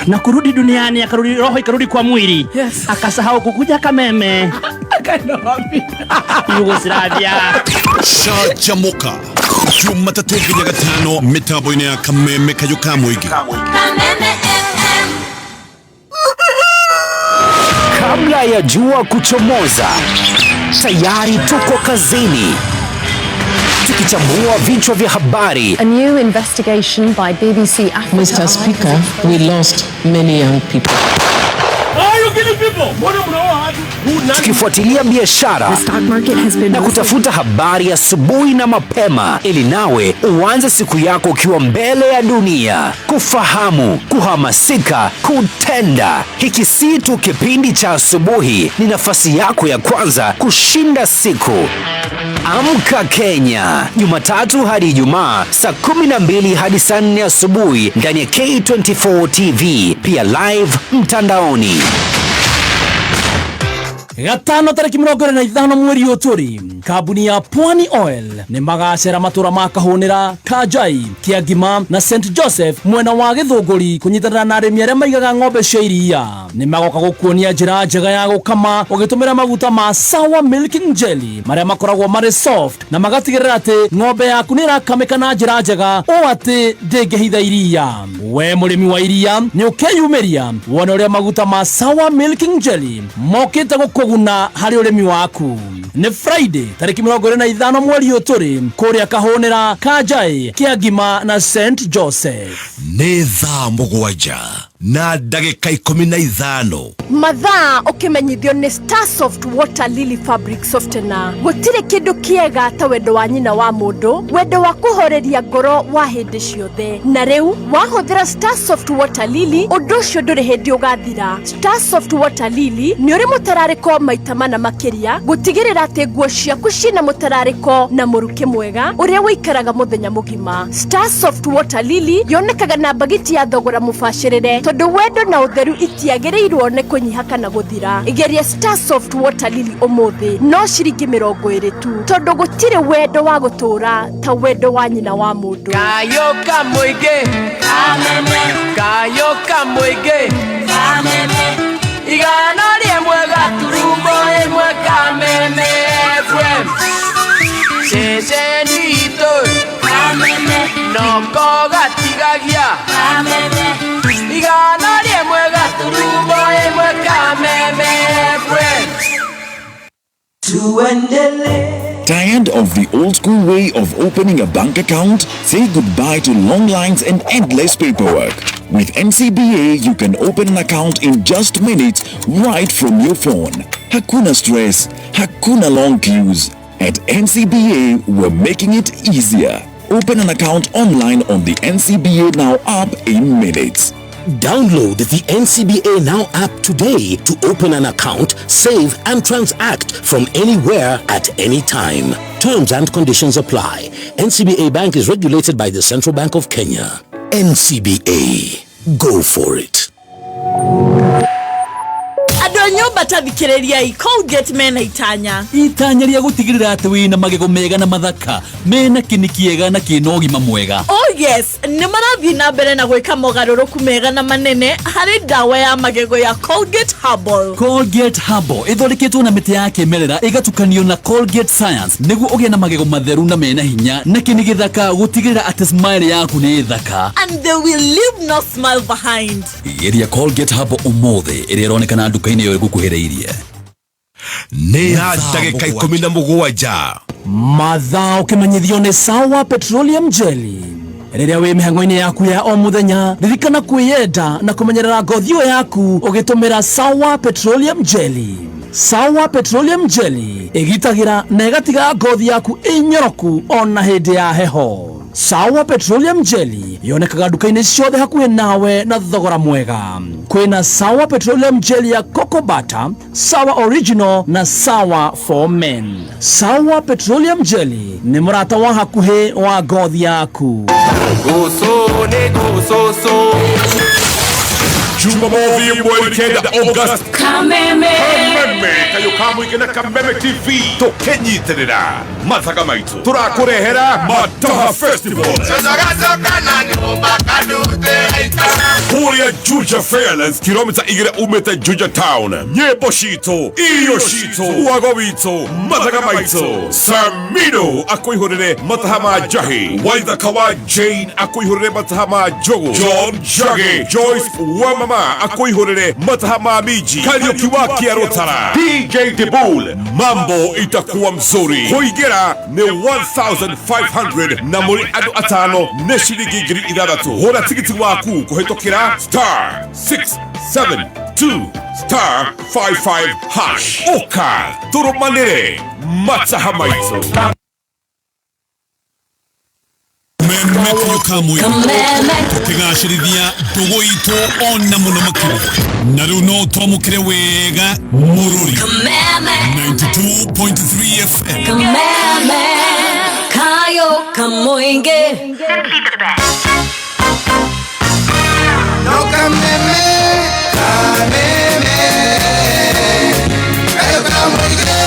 na kurudi duniani, akarudi roho ikarudi kwa mwili, akasahau kukuja Kameme. Yugoslavia. Canjamũka Jumatatũ nginya Gatano mĩtambo-inĩ ya Kameme Kayũ ka Mũingĩ. Kabla ya jua kuchomoza, tayari tuko kazini tukichambua vichwa vya habari. A new investigation by BBC Africa. Mr. Speaker, we lost many young people. Tukifuatilia biashara na kutafuta habari asubuhi na mapema, ili nawe uanze siku yako ukiwa mbele ya dunia, kufahamu, kuhamasika, kutenda. Hiki si tu kipindi cha asubuhi, ni nafasi yako ya kwanza kushinda siku. Amka Kenya, Jumatatu hadi Ijumaa saa 12 hadi saa 4 asubuhi ndani ya K24 TV, pia live mtandaoni. Gatano tarĩki 25 mweri ũyũ tũrĩ, kambuni ya Pwani Oil nĩ magacera matũra ma Kahũnĩra, Kanjai, Kĩangima na St Joseph mwena wa Gĩthũngũri kũnyitanĩra na arĩmi arĩa maigaga ng'ombe cia iria. Nĩ magoka gũkuonia njĩra njega ya gũkama ũgĩtũmĩra maguta ma Sawa Milking Jelly marĩa makoragwo marĩ soft na magatigĩrĩra atĩ ng'ombe yaku nĩ ĩrakamĩka na njĩra njega ũũ atĩ ndĩngĩhitha iria. We mũrĩmi wa iria nĩ ũkeyumĩria wone ũrĩa maguta ma Sawa Milking Jelly mokĩte gũkũguna harĩ ũrĩmi waku. Nĩ Friday tarĩki 25 mweri ũyũ tũrĩ kũrĩa Kahũnĩra, Kanjai, Kĩangima na St Joseph. Nĩ thaa 7 na ndagĩka 15. Mathaa ũkĩmenyithio nĩ Starsoft Water Lily Fabric Softener. Gũtirĩ kĩndũ kĩega ta wendo wa nyina wa mũndũ, wendo wa kũhoreria ngoro wa hĩndĩ ciothe. Na rĩu wahũthĩra Starsoft Water Lily, ũndũ ũcio ndũrĩ hĩndĩ ũgathira. Starsoft Water Lily nĩ ũrĩ mũtararĩko maita mana makĩria, gũtigĩrĩra atĩ nguo ciaku ciĩna mũtararĩko na mũrukĩ mwega ũrĩa ũikaraga mũthenya mũgima. Starsoft Water Lily yonekaga na mbagiti ya thogora mũbacĩrĩre. Tondũ wendo na ũtheru itiagĩrĩirwo nĩ kũnyiha kana gũthira. Geria Starsoft Water Lily ũmũthĩ no ciringi 20 tu, tondũ gũtirĩ wendo wa gũtũũra ta wendo wa nyina wa mũndũ. Kayoka Muingĩ, Kayoka Muingĩ, 101.1 Kameme FM, ceceni itũ noko gatigagia, 101.1 Kameme FM. Tuendelee. Tired of the old school way of opening a bank account? Say goodbye to long lines and endless paperwork. With NCBA, you can open an account in just minutes right from your phone. Hakuna stress, hakuna long queues. At NCBA, we're making it easier. Open an account online on the NCBA Now app in minutes. Download the NCBA Now app today to open an account, save and transact from anywhere at any time. Terms and conditions apply. NCBA Bank is regulated by the Central Bank of Kenya. NCBA. Go for it. Andũ a nyũmba ta thikĩrĩriai, Colgate mena itanya. Itanya rĩa gũtigĩrĩra atĩ wĩna magego mega na mathaka mena kĩni kĩega na kĩna ũgima mwega. Oh yes, nĩ marathiĩ na mbere na gwĩka mogarũrũku mega na manene harĩ ndawa ya magego ya Colgate Herbal. Colgate Herbal ĩthondeketwo na mĩtĩ ya kĩmerera ĩgatukanio na Colgate Science nĩguo ũgĩe na magego matheru na mena hinya na kĩni gĩthaka gũtigĩrĩra atĩ smile yaku nĩ thaka. And they will leave no smile behind. Geria Colgate Herbal ũmũthĩ ĩrĩa ĩronekana nduka-inĩ ĩyo ĩgũkuhĩrĩirie. Nĩ ya ndagĩka 17. Mathaa ũkĩmenyithio nĩ Sawa Petroleum Jelly. Rĩrĩa wĩ mĩhang'o-inĩ yaku ya o mũthenya, ririkana kwĩyenda na kũmenyerera ngothi ĩyo yaku ũgĩtũmĩra Sawa Petroleum Jelly. Sawa Petroleum Jelly ĩgitagĩra na ĩgatiga ngothi yaku ĩnyoroku ona hĩndĩ ya heho. Sawa Petroleum Jelly yonekaga nduka-inĩ ciothe hakuhĩ nawe na thogora mwega. Kwĩna Sawa Petroleum Jelly ya Cocoa Butter, Sawa Original na Sawa for Men. Sawa Petroleum Jelly nĩ mũrata wa hakuhĩ wa ngothi yaku. Jumamothi mweri 9 August. Kameme. Kameme kayo kamũingĩ na Kameme TV tũkĩnyitĩrĩra mathaga maitũ tũrakũrehera Mataha Festival kũrĩa Juja Fairlands, kilomita 2 umĩte Juja Town. Nyĩmbo citũ, irio citũ, wago witũ, mathaga maitũ. Samino akũihũrĩre mataha ma njahi, Waithaka wa Jane akũihũrĩre mataha ma njũgũ, John Njagi, Joyce Wamama akũihũrĩre mataha ma miji, Kariuki wa Kĩarũtara, DJ Dibul. Mambo itakuwa mzuri. Kũingĩra nĩ 1500 na mũrĩ andũ atano nĩ ciringi 6000. Hũra tigiti waku kũhĩtũkĩra star 672 star 55 hash. Ũka tũrũmanĩre mataha maitũ. Tukigacĩrithia ndũgũ itũ ona mũno makĩria na rĩu no twamũkĩre wega mũrũri 92.3 FM. Kameme kayo kamoinge. No Kameme, Kameme, kayo kamoinge.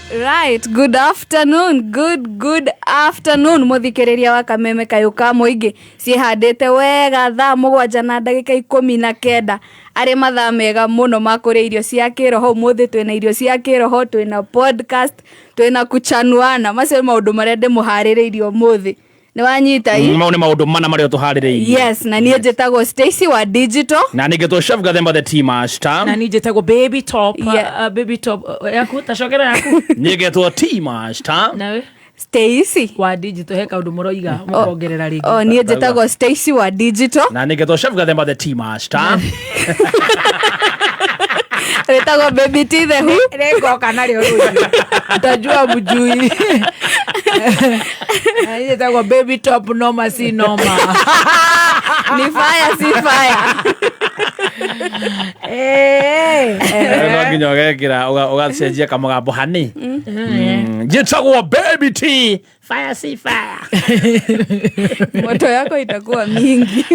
Right, good afternoon, good afternoon muthikiriria wa Kameme kayo ka muingi cihandite wega thaa 7 na ndagika 19 ari mathaa mega muno ma kuria irio cia kiroho. Umuthi twina irio cia kiroho, twina podcast, twina kuchanuana, macio maundu maria ndimuhaririirie umuthi. Ni wanyita i mau nĩ maũndũ mana marĩa tũharĩrĩirie. Yes, na niĩ njĩtagwo Stacy wa digital na ningĩ tũ Chef Gathemba the tea master na niĩ njĩtagwo baby top. Yeah. Baby top yaku tacokera yaku. Niĩ ngetwo tea master. Nawe Stacy wa digital he kaundu mũroiga mũkongerera rĩngĩ. Oh, niĩ njĩtagwo Stacy wa digital na ningĩ tũ Chef Gathemba the tea master. Wĩtagwo baby T the who? Rĩngoka narĩo rũciũ utajua mjui. Njĩtagwo baby top noma si noma. Ni fire si fire. No nginya ũgekĩra ũgacenjia kamũgambo hani. Njĩtagwo Baby T. Fire si fire. Moto yako itakuwa mingi,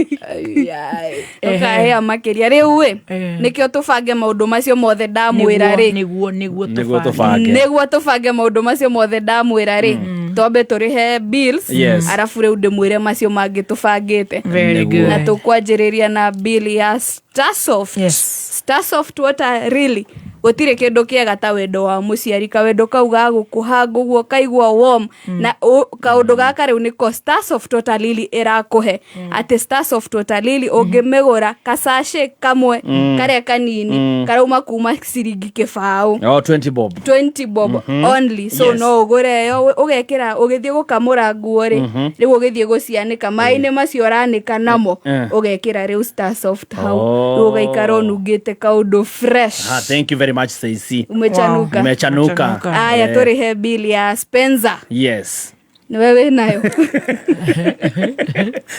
ũkahĩa makĩria. Rĩu ĩ, nĩkĩo tũbange maũndũ macio mothe ndamwĩra rĩ. Nĩguo nĩguo. Nĩguo tũbange. Nĩguo tũbange maũndũ macio mothe ndamwĩra rĩ, twambe tũrĩhe bills. Arabu rĩu ndĩmwĩre macio mangĩ tũbangĩte. Very good. Na tũkwanjĩrĩria na bill ya Starsoft. Starsoft Water really, gũtirĩ kĩndũ kĩega ta wendo wa mũciari, kawendo kau ga gũkũhanga ũguo kaigua warm. Na kaũndũ gaka rĩu nĩko Starsoft Water Lily ĩrakũhe, atĩ Starsoft Water Lily ũngĩmĩgũra kasacĩ kamwe karĩa kanini karauma kuma ciringi 20. Oh, 20 bob. 20 bob only. So no ũgũre ĩyo, ũgekĩra ũgĩthiĩ gũkamũra nguo rĩ, rĩu ũgĩthiĩ gũcianĩka maĩ-inĩ macio ũranĩka namo, ũgekĩra rĩu Starsoft hau. Rĩu ũgaikara ũnungĩte kaũndũ fresh. Ah, thank you very much, Stacy. Umechanuka. Nimechanuka. Aya, tũrĩhe bill ya Spencer. Nĩwe wĩnayo.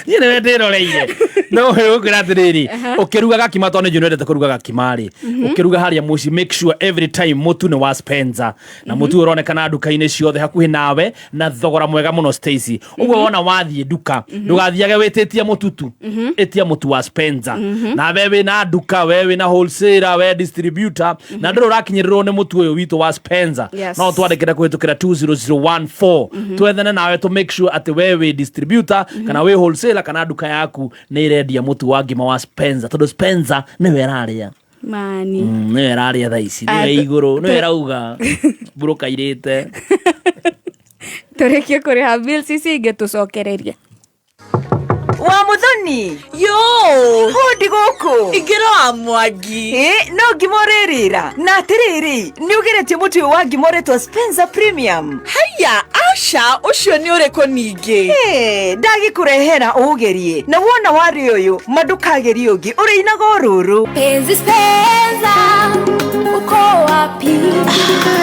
Niĩ nĩwe ndĩroreire, no ũkwĩra atĩrĩrĩ, ũkĩruga gakima, tondũ nĩ njũĩ nĩwendete kũruga gakima rĩ, ũkĩruga harĩa mũciĩ, make sure every time mũtu nĩ wa Spencer, na mũtu ũronekana nduka-inĩ ciothe hakuhĩ nawe na thogora mwega mũno. Stacy, ũguo wona wathiĩ nduka, ndũgathiage wĩtĩtie mũtutu, ĩtia mũtu wa Spencer. Na we wĩna nduka, we wĩna wholesaler, we distributor, na ndũrĩ ũrakinyĩrĩrwo nĩ mũtu ũyũ witũ wa Spencer, no twandĩkĩre kũhĩtũkĩra 20014, twethane nawe to make sure atĩ we wĩ distributor kana wĩ wholesaler kana nduka yaku nĩ ĩrendia mũtu wa ngima wa Spencer, tondũ Spencer nĩwe ĩrarĩa. Mani. Nĩwe ĩrarĩa thaa ici, Ah, nĩwe igũrũ, nĩwe ĩrauga mburũka irĩte. Tũrĩkie kũrĩha bills ici ingĩ, tũcokererie. Wa Muthoni. Yo. Hũndi gũkũ. Ingĩra wa Mwangi. Ĩ, no ngima ũrĩrĩra na atĩrĩrĩ, nĩ ũgeretie mũtu ũyũ wa ngima ũretwo Spencer Premium? Haya, aca, ũcio nĩ ũrĩkũ ningĩ? Ĩ, ndagĩkũrehera ũũgerie, na wona warĩ ũyũ ma ndũkagerie ũngĩ, ũrĩinaga o rũrũ. Penzi Spencer, uko wapi?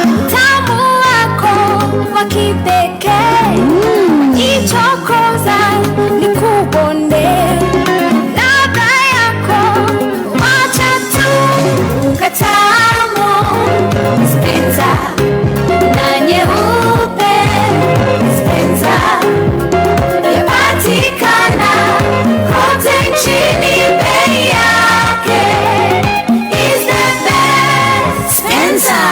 Utamu wako wa kipekee, ichokoza nikubonde, ladha yako wacha tu katamu. Spencer na nyeupe, Spencer yapatikana kote nchini, bei yake is the best. Spencer.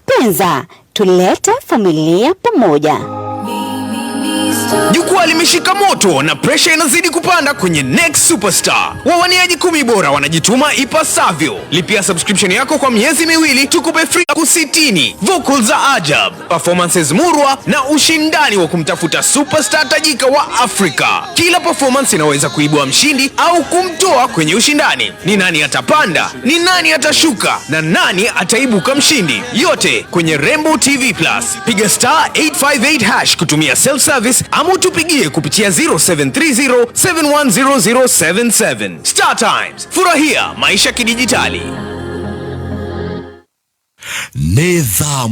Penza, tulete familia pamoja. Jukwaa limeshika moto na presha inazidi kupanda kwenye Next Superstar. Wawaniaji 10 bora wanajituma ipasavyo. Lipia subscription yako kwa miezi 2 tukupe free 60. Vocals za ajab, performances murwa na ushindani wa kumtafuta superstar tajika wa Afrika. Kila performance inaweza kuibua mshindi au kumtoa kwenye ushindani. Ni nani atapanda? Ni nani atashuka? Na nani ataibuka mshindi? Yote kwenye Rembo TV Plus. Piga star 858 hash kutumia self service ama utupigie kupitia 0730 710077. Star Times, furahia maisha kidijitali. Nĩ thaa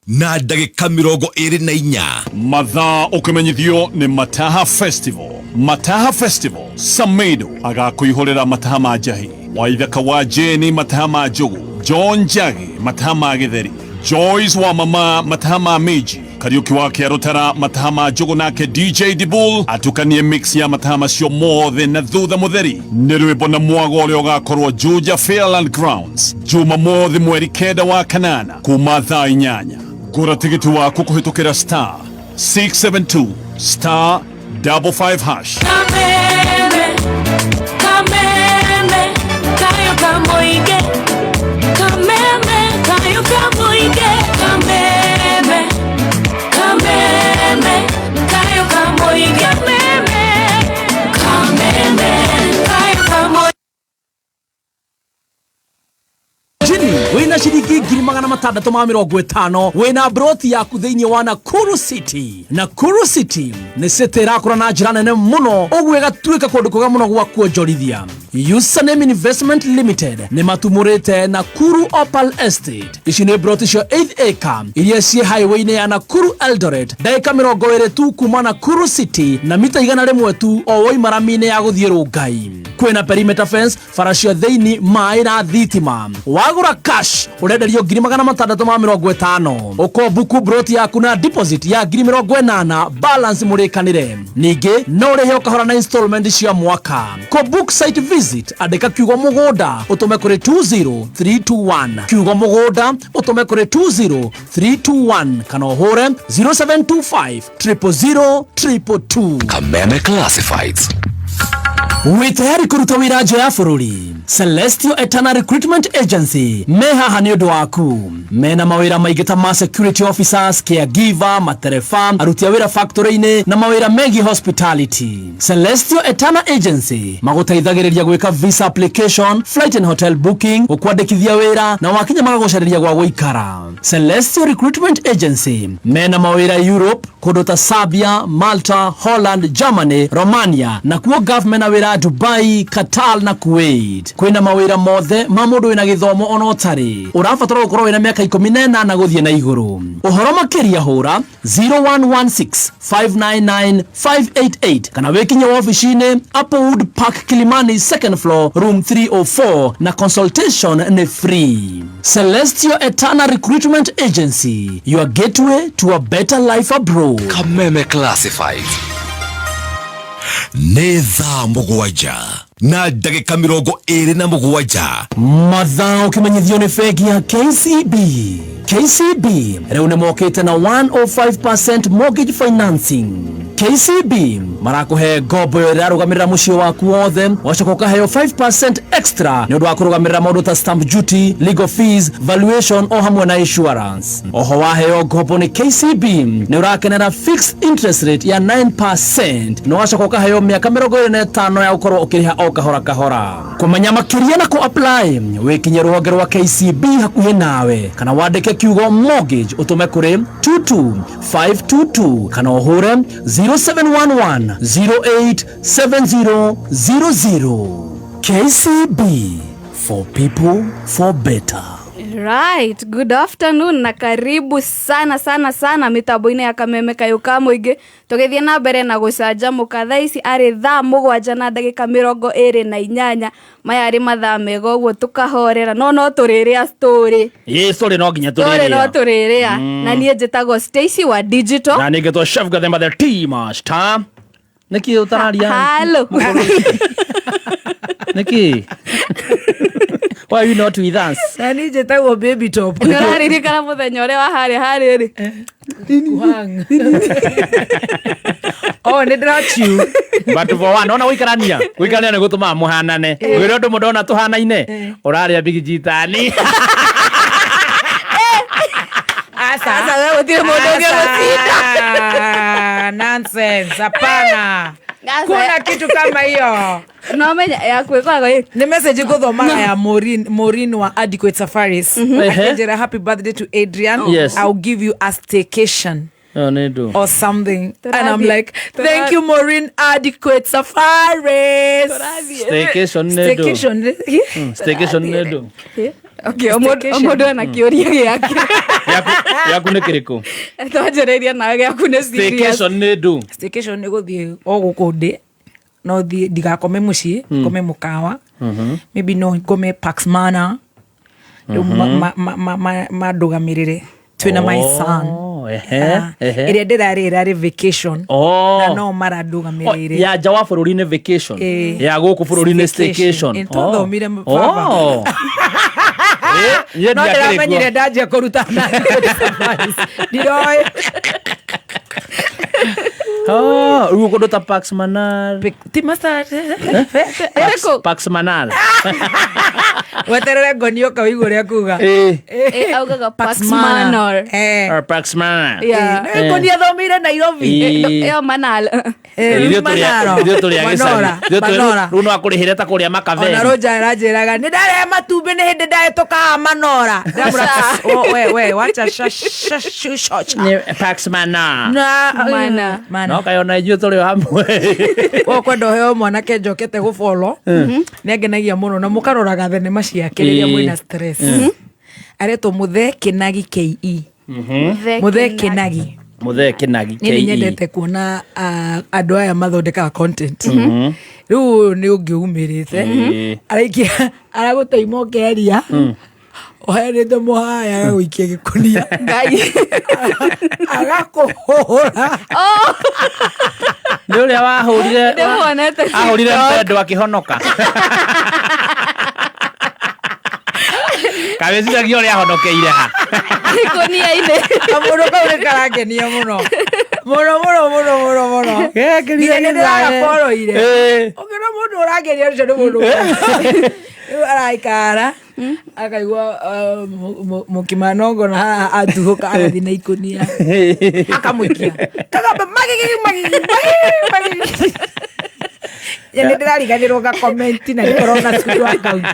7:24. Mathaa ũkĩmenyithio nĩ Mataha Festival. Mataha Festival, Samedo agakũihũrĩra mataha ma njahi, Waithaka wa Jeni mataha ma njugu, John Njagi mataha ma gĩtheri, Joyce wa mama mataha ma mĩnji, Kariuki wa Kĩarũtara mataha ma njugu, nake DJ Dibul atukanie mix ya mataha macio mothe, na thutha mũtheri nĩ rwĩmbo na mwago ũrĩa ũgakorwo Juja Fairland Grounds Jumamothi mweri 9 wa kanana kuma thaa 8. Gũra tigiti waku kũhĩtũkĩra star 672 star 55 hash. Kameme, kameme, kayo kamoige. Kameme, kayo kamoige. Kameme, kameme, kayo kamoige. Kameme, kameme, kayo kamoige. Jini wĩna ciringi Ngiri 650 wĩna broti yaku thĩinĩ wa Nakuru City. Nakuru City nĩ city ĩrakũra na njĩra nene mũno, ũguo ĩgatuĩka kũndũ kwega mũno gwa kuonjorithia. Username Investment Limited nĩ matumũrĩte Nakuru Opal Estate. Ici nĩ broti cia 8 acre iria ciĩ highway-inĩ ya Nakuru Eldoret, ndagĩka 20 tu kuma Nakuru City na mita 100 tu o woima rami-inĩ ya gũthiĩ Rongai. Kwĩna perimeter fence, bara cia thĩinĩ, maĩ na thitima. Wagũra cash ũrenderio ngiri 650, ũkombuku broti yaku na deposit ya ngiri 80, balance mũrĩkanĩre. Ningĩ no ũrĩhe ũkahora na installment cia mwaka. Kũ book site visit, andĩka kiugo mũgũnda ũtũme kũrĩ 20321, kiugo mũgũnda ũtũme kũrĩ 20321, kana ũhũre 0725 000 222. Kameme Classifieds. Wĩ tayari kũruta wĩra nja ya bũrũri? Celestial Eternal Recruitment Agency me haha nĩ ũndũ waku. Mena mawĩra maingĩ ta ma security officers, caregiver, matereba, aruti a wĩra factory-inĩ na mawĩra megiĩ hospitality. Celestial Eternal Agency magũteithagĩrĩria gwĩka visa application, flight and hotel booking, gũkwandĩkithia wĩra na wakinya magagũcarĩria gwa gũikara. Celestial Recruitment Agency mena mawĩra Europe, kũndũ ta Serbia, Malta, Holland, Germany, Romania, na kuo Gulf mena wĩra Dubai, Qatar na Kuwait. Kwĩna mawĩra mothe ma mũndũ wĩna gĩthomo ona ũtarĩ. Ũrabatara gũkorwo wĩna mĩaka 18 gũthiĩ na igũrũ. Ũhoro makĩria hũra 0116 599 588 kana wĩkinye wabici-inĩ Applewood Park, Kilimani, second floor, room 304, na consultation nĩ free. Celestial Eternal Recruitment Agency, your gateway to a better life abroad. Kameme Classifieds. Nĩ thaa 7 na ndagĩka 27. Mathaa ũkĩmenyithio nĩ bengi ya KCB. KCB rĩu nĩ mokĩte na 105% mortgage financing. KCB marakũhe ngombo ĩyo ĩrarũgamĩrĩra mũciĩ waku wothe, wacoka ũkaheo 5% extra nĩ ũndũ wa kũrũgamĩrĩra maũndũ ta stamp duty, legal fees, valuation o hamwe na insurance. Oho waheo ngombo nĩ KCB nĩ ũrakenera fixed interest rate ya 9% na wacoka ũkaheo mĩaka 25 ya gũkorwo ũkĩrĩha o kahora kahora. Kũmenya makĩria na kũ apply, wĩkinye rũhonge rwa KCB hakuhĩ nawe kana wandĩke kiugo mortgage ũtũme kũrĩ 22522 kana ũhũre 0711 087000. KCB, for people, for better. Right, good afternoon na karibu sana sana sana mitambo-inĩ ya Kameme Kayũ ka Mũingĩ. Tũgĩthiĩ na mbere na gũcanjamũka, thaa ici arĩ thaa 7 na ndagĩka 28. Maya arĩ mathaa mega ũguo tũkahorera, no tũrĩrĩa story. Ĩ, story no nginya story no tũrĩrĩa. Tũrĩrĩa. Na niĩ njĩtagwo Stacy wa Digital. Na ningĩ two Chef Gathemba the Tea Master. Nĩkĩ ũtararia? Halo. Nĩkĩ? Why are you not with us? Na niĩ njĩtagwo Baby Top. Nĩ ũraririkana mũthenya ũrĩa wa harĩa harĩa rĩ? Kuhang. Oh, nĩ ndĩrachiu. But for one, ona gũikarania gũikarania nĩ gũtũmaga mũhanane. Ngwĩre ũndũ mũndũ ona tũhanaine, ũrarĩa bigijitani. Asa. Asa, we gũtirĩ mũndũ ũngĩgũcinda. Asa. Nonsense. Hapana. Asa. Kuna kitu kama hiyo. No menya yaku ĩkoragwo ĩ Nĩ message ngũthomaga ya Maureen wa Adequate Safaris. Akĩnjĩra happy birthday to Adrian. Yes. I'll give you a staycation Oh, nĩ ndũ. or something. And I'm Tũrathiĩ- like, thank you, Maureen, Adequate Safaris. Staycation nĩ ndũ. Staycation. Staycation nĩ ndũ. Okay, o mũndũ ena kĩũria gĩake. Yaku nĩ kĩrĩkũ? Twanjĩrĩirie nawe, gĩaku nĩ serious. Staycation nĩ ndũ. Staycation nĩ gũthiĩ o gũkũ ndĩ, no thiĩ ndigakome mũciĩ, ngome mũkawa, maybe no ngome Pax Manor rĩu, mandũgamĩrĩre twĩna my son. Oh, ehe, Ah, ehe. ĩrĩa ndĩrarĩ ĩrarĩ vacation. Oh. Na no marandũgamĩrĩire. Ya nja wa bũrũri nĩ vacation. Ĩ. Ya gũkũ bũrũri nĩ Staycation. staycation. Ĩ, twathomire baba. Oh. Ĩ, niĩ No ndiakĩrĩ kuo. ndĩramenyire ndanjia kũruta na ndiroĩ. Oh, rĩu kũndũ ta Pax Manar. Ti masa. Pax Manar. Weterere ngoni oka wĩigue ũrĩa kuga. Eh, augaga Pax Manor. Or Pax Manor. Yeah. Nĩ ngoni athomeire Nairobi. Ĩyo Manal. Ithuĩ tũrĩ a gĩcagi. Ithuĩ Manora. Rĩu no akũrĩhĩre ta kũrĩa Ona makaveri. Roja aranjĩraga nĩ ndarĩa matumbĩ nĩ hĩndĩ ndahĩtũkaga manora. Ndamwĩra, "Oh, we, we, wacha sha- sha- sha- sha- sha." Nĩ Pax Manor. Na- Mana. Mana. No kaĩ ona ithuĩ tũrĩ o hamwe. Wo kwenda ũheo mwanake njokete gũbolo nĩ angenagia mũno na mũkaroraga thenema ciake rĩrĩa mwĩna stress. Aretwo Mũthee Kĩnagi KE. Mũthee Kĩnagi. Mũthee Kĩnagi Niĩ nĩ KE. nyendete kuona andũ aya mathondekaga content. Rĩu ũyũ nĩ ũngĩ umĩrĩte araikia aragũteima ũkeria ũheanĩte mũhaya agagũikia gĩkũnia agakũhũra. Nĩ ũrĩa wahũrire Ndĩmuonete ahũrire TikTok. mpendo akĩhonoka. Kawĩciragia ũrĩa ahonokeire ha. Gĩkũnia-inĩ. Kamũndũ kau nĩ karangenia mũno mũno mũno mũno mũno mũno nginya nĩ ndĩragaboroire ũkĩona mũndũ ũrangenia ũcio nĩ mũndũ rĩu araikara akaigua mũkimanongo na haha atuhũka agathiĩ na ikũnia akamũikia kagamba magigi magigi magigi magigi. Ya nĩ ndĩrariganĩrwo ngakomenti na gĩkorwo na pseudo account.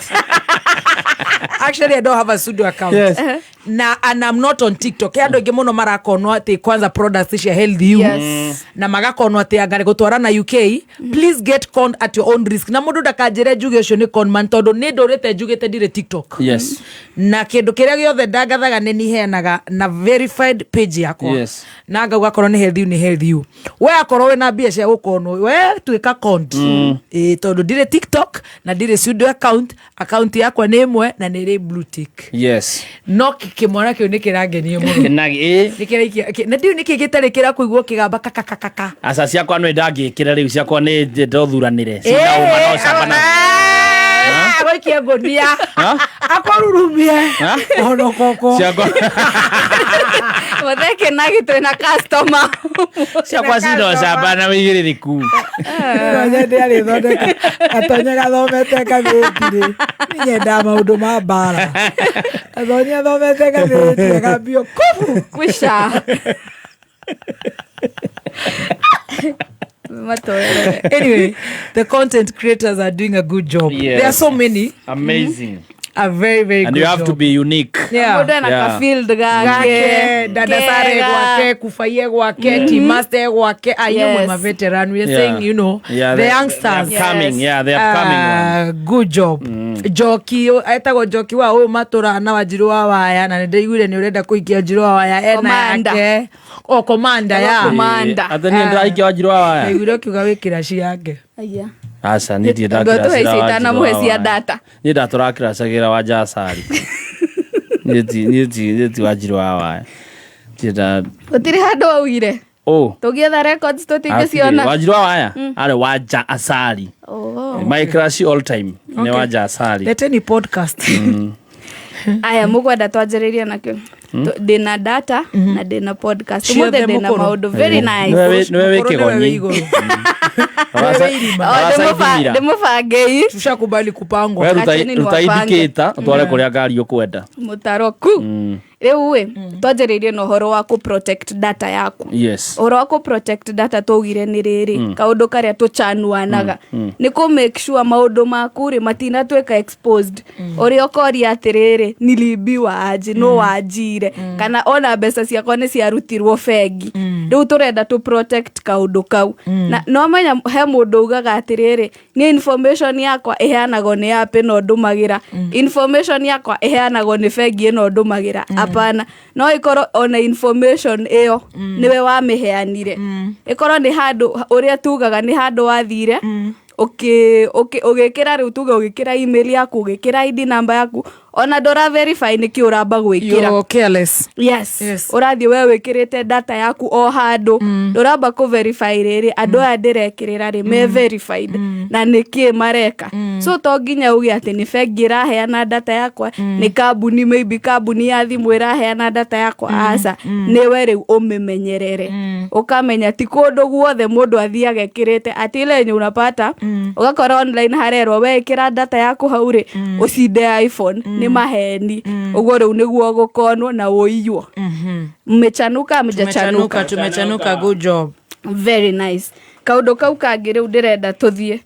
Actually, I don't have a pseudo account. Yes. Na and I'm not on TikTok. He andũ aingĩ mũno marakonwo atĩ kwanza products cia health you. Yes. Na magakonwo atĩ anga gũtwarana UK, please get con at your own risk. Na mũndũ ndakanjĩre njuge ũcio nĩ con man tondũ nĩ ndũrĩte njugĩte ndirĩ TikTok. Yes. Na kĩndũ kĩrĩa gĩothe ndangathaga nĩ niheanaga na verified page yakwa. Yes. Na ngauga akorwo nĩ health you nĩ health you. We akorwo wĩna mbia cia gũkonwo we tuĩka conned. Ĩĩ tondũ ndirĩ TikTok na ndirĩ pseudo account, account yakwa nĩ ĩmwe na nĩ ĩrĩ blue tick. Yes. No kĩmwana kĩu nĩ kĩrangenia mũno. Kĩnagi ĩ. Nĩ kĩraikia na ndiũĩ nĩkĩ gĩtarĩ kĩrakũigua kĩgamba kakakakaka. Aca ciakwa nĩ ndangĩkĩra rĩu ciakwa nĩ ndothuranĩre. Cina ũma no camba na. Agũikie ngũnia akũrurumie honokoko. Ciakwa Mũthee Kĩnagi twĩna customer. ciakwa cina ũcamba na wĩigĩrĩrĩku. Nyende arĩthondeka gatonye gathomete ngathĩti-rĩ nĩ nyendaga maũndũ ma mbara gatonye athomete ngathĩti agambio kubu Kwisha. Matũrĩre. Anyway, the content creators are doing a good job. Yes. There are so many. Amazing. A very very And good you have job. to be unique. Yeah. Mũndũ ena Yeah. ka-field gake. Gake dada sare Kega. gwake kufaie gwake timaster gwake ayo Yes. mwe maveteran we are Yeah. saying you know Yeah, the they- youngsters They are coming. Yeah, they are coming ones. Good job. Njoki etagwo Njoki wa ũyũ matũra na Wanjirũ wa Waya na nĩ ndĩiguire nĩ ũrenda kũikia Wanjirũ wa Waya ena Commander. yake o komanda ya Commander. Atĩ niĩ ndĩraikia Wanjirũ wa Waya. ndaiguire ũkiuga wĩkĩra ciake. Aya. Aca niĩ ndirĩ Tondũ ndakĩracĩra atũhe ici Wanjirũ wa itanamũhe cia Waya. data. Niĩ ndatũrakĩracagĩra Wanja Asari. Niĩ ti niĩ ti niĩ ti Wanjirũ wa Waya. Ndirĩ nda Gũtirĩ handũ waugire. Oh. Tũgĩetha records tũtingĩciona. Wanjirũ wa Waya arĩ Wanja Asari. Oh. My crush all time nĩ Wanja Asari. Leteni podcast. Aya mũkwenda twanjĩrĩrie nakĩo. Ndĩna data na ndĩna podcast. Ciothe Ũmũthĩ ndĩna mũkũrũ. maũndũ very nice. Nĩwe wĩ Mũkũrũ nĩwe wĩ kĩgonyi. igũrũ. Oh, ndĩmũbangei Tushakubali kupangwa. We ruta Acheni ruta niwapange. indicator ũtware kũrĩa ngari ũkwenda. mũtaroku rĩu ĩ twanjĩrĩirie na ũhoro wa kũ protect data yaku. Yes. Ũhoro wa kũ protect data twaugire nĩ rĩrĩ kaũndũ karĩa tũchanuanaga nĩ kũ make sure maũndũ maku rĩ matinatuĩka exposed ũrĩa ũkoria atĩrĩrĩ nilibiwa aje no wanjire kana ona mbeca ciakwa nĩ ciarutirwo bengi rĩu tũrenda tũ protect kaũndũ kau na no menya he mũndũ ugaga atĩrĩrĩ niĩ information yakwa ĩheanagwo nĩ app ĩno ndũmagĩra, information yakwa ĩheanagwo nĩ bengi ĩno ndũmagĩra. Hapana, no ĩkorwo ona information ĩyo nĩwe wamĩheanire, ĩkorwo nĩ handũ ũrĩa tugaga nĩ handũ wathire ũgĩkĩra rĩu tuge ũgĩkĩra email yaku, ũgĩkĩra ID number yaku, Ona ndũra verify nĩkĩ ũramba gwĩkĩra. You're careless. Yes, ũrathiĩ we wĩkĩrĩte data yaku o handũ, ndũramba kũ verify rĩrĩ andũ aya ndĩrekĩrĩra rĩ me verified na nĩkĩ mareka. So to nginya uge atĩ nĩ bengi ĩraheana data yakwa, nĩ kambuni, maybe kambuni ya thimũ ĩraheana data yakwa, aca. Nĩwe rĩu ũmĩmenyerere, ũkamenya ti kũndũ guothe mũndũ athiaga ĩkĩrĩte atĩ ile yenye unapata ũgakora online harerwo we ĩkĩra data yaku hau rĩ ũcinde iPhone, nĩ maheni. Ũguo rĩu nĩguo gũkonwo na ũiywo. Mmechanuka? Tumechanuka. Mjachanuka? Tumechanuka, good job. Very nice. Kaũndũ kau kangĩ rĩu ndĩrenda tũthiĩ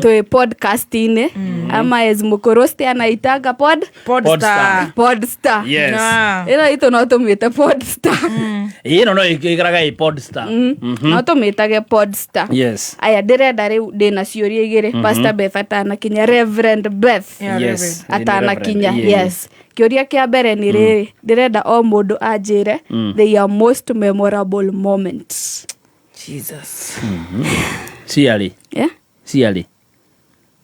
twĩ podcast-inĩ, ama as mũkũrũste anaitanga pod Podstar. Podstar. Yes. Ĩno itũ no tũmĩte podstar. Ĩno no ĩikaraga ĩ podstar. No tũmĩtage podstar. Yes. Aya, ndĩrenda rĩu ndĩna ciũria igĩrĩ. Pastor Beth atanakinya, Reverend Beth Yeah, Yes, atanakinya. Reverend, yeah. Yes, kĩũria kĩa mbere nĩ rĩrĩ, ndĩrenda o mũndũ anjĩre their most memorable moment. Jesus. Ciarĩ. Yeah? Ciarĩ.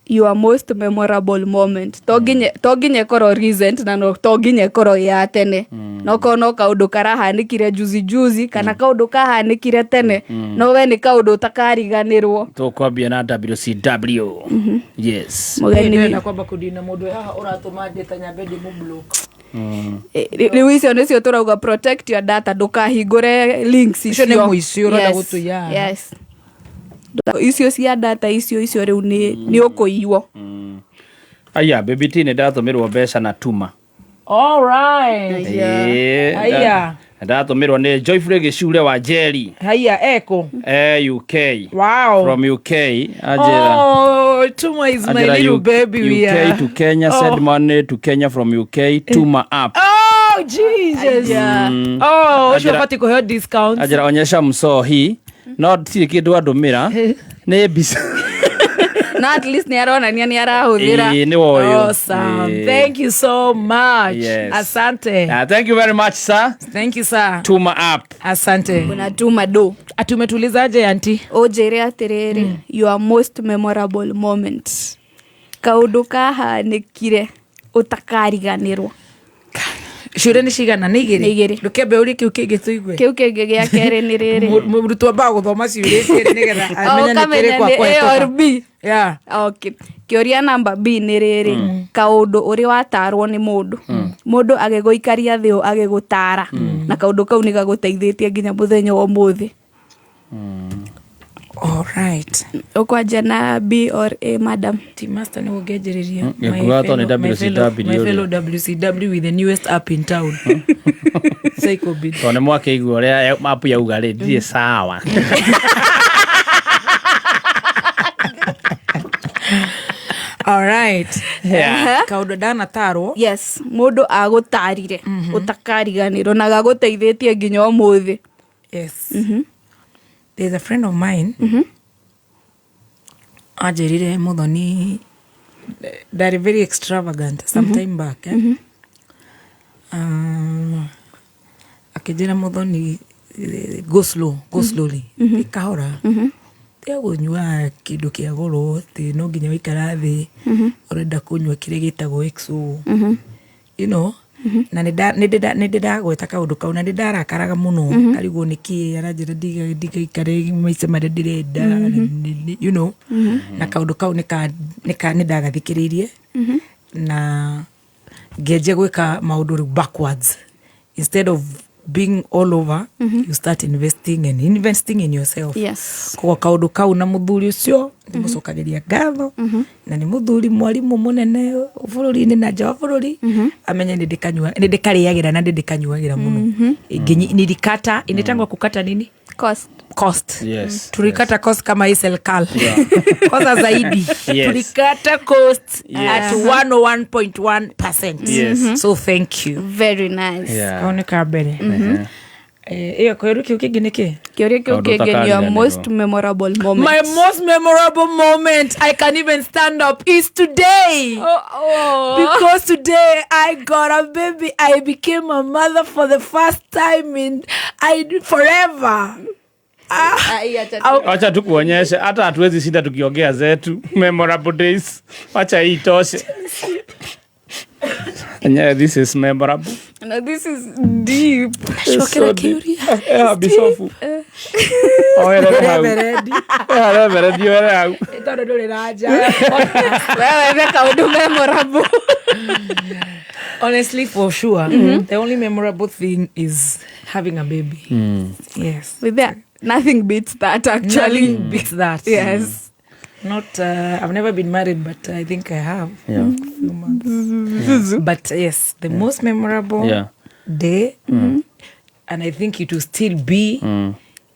Your most memorable moment, to nginya ĩkorwo recent na no to nginya ĩkorwo ya tene, no korwo no kaũndũ karahanĩkire juzi juzi kana kaũndũ kahanĩkire tene, no we nĩ kaũndũ ũtakariganĩrwo. Tũkwambia na WCW. Yes. Mũgeni Ndĩrenda kwamba kũdina mũndũ wĩ haha ũratũma ndĩta nyambe ndĩmũ block. Rĩu icio nĩcio tũrauga, protect your data, ndũkahingũre links. Icio nĩ Icio. mũici ũrenda Yes, gũtũiya. yes. Icio cia data icio rĩu nĩ ũkũiywo. Aya, baby T, nĩ ndatũmĩrwo mbeca na tuma. All right. Ĩĩ, Aya. ndatũmĩrwo nĩ Joyfrey Gĩcure wa Njeri. Haya, eko. UK. Wow. From UK. Anjĩra. Oh, Tuma is my Anjĩra little baby. We UK are. to Kenya, send Oh. money to Kenya from UK, Tuma app. Oh, Jesus. Oh, ũcio Anjĩra- ũbatiĩ kũheo discount. Anjĩra onyesha msohi no ndirĩ kĩndũ andũmĩra nĩ mbica. No at least nĩ aronania nĩ arahũthĩra. Ĩĩ, nĩ woyũ. Awesome. Ĩĩ. Thank you so much. Yes. Asante. Ah, thank you very much, sir. Thank you, sir. Tuma app. Asante. Unatuma do. Atumetulizaje, anti? Ũnjĩre atĩrĩrĩ, your most memorable moment, kaũndũ kahanĩkire ũtakariganĩrwo. Ciũria nĩ cigana? Nĩ igĩrĩ. Nĩ igĩrĩ. Ndũkĩambe ũrie kĩu kĩngĩ tũigue. Kĩu kĩngĩ gĩa kerĩ nĩ rĩrĩ. Mũrutwo ambaga gũthoma ciũria cierĩ nĩgetha amenye nĩ ũkamenya kĩrĩkũ nĩ A or akũhetũka. B. Yeah. Okay. Kĩũria namba B nĩ rĩrĩ, kaũndũ ũrĩ watarwo nĩ mũndũ, mũndũ agĩgũikaria thĩ ũ agĩgũtara, na kaũndũ kau nĩ gagũteithĩtie nginya mũthenya wa ũmũthĩ. All right. Ũkwanjia na B or A, madam? Team master nĩ ũngĩanjĩrĩria. Ngĩkuga to nĩ WCW My rĩ. fellow WCW with the newest app in town. Psychobid. Tondũ nĩ mwakĩigua ũrĩa app yauga rĩ, ndirĩ sawa. All right. Yeah. Kaũndũ ndanatarwo. Yes, mũndũ agũtarire ũtakariganĩrwo na gagũteithĩtie nginya ũmũthĩ. Yes. There's a friend of mine anjĩrire, Mũthoni, ndarĩ very extravagant some time back, eh? Akĩnjĩra, Mũthoni, go slow, go slowly, kahora, tiga kũnyua kĩndũ kĩa goro atĩ no nginya waikara thĩ ũrenda kũnyua kĩrĩa gĩtagwo XO, na nĩ ndĩragweta kaũndũ kau na nĩ ndarakaraga mũno, karigwo nĩkĩ aranjĩra ndigaikare maica marĩa ndĩrenda, na kaũndũ kau nĩ ndagathikĩrĩirie na ngĩanjia gwĩka maũndũ rĩu backwards. Instead of being all over, you start investing and investing in yourself. Koguo kaũndũ kau na mũthuri ũcio ndĩmũcokagĩria ngatho, na nĩ mũthuri mwarimũ mũnene bũrũri-inĩ na nja wa bũrũri, amenye nĩ ndĩkarĩagĩra na nĩ ndĩkanyuagĩra mũno. Nilikata, inetangwa kukata nini? Cost. Cost. Yes. Tulikata cost kama hii serikali kwanza zaidi. Yes. Tulikata cost Yes. at 101.1%. Yes. So thank you. Very nice. Yeah. Kau nĩ ka mbere. Ĩyo kĩũria kĩu kĩngĩ nĩ kĩ? Kĩũria kĩu Kaũndũ kĩngĩ nĩ your ũtakariganĩrwo. most memorable moment. My most memorable moment, I can even stand up, is today. Oh. Because today I got a baby. I became a mother for the first time in I forever. Ah, Wacha tukuonyeshe, hata hatuwezi shinda tukiongea zetu memorable days. Wacha hii itoshe. Yeah, this is memorable. No, this is deep. It's so deep. Eh, bisofu. Oerere hau. Eh, reverend, oerere hau. Tondå ndå rä ranja. Wewe weka kaũndũ memorable. Honestly, for sure, the only memorable thing is having a baby. Yes. With that, nothing beats that actually. Nothing beats that. Yes. Not, I've never been married, but I think I have. Yeah. A few months. But yes, the most memorable day, and I think it will still be,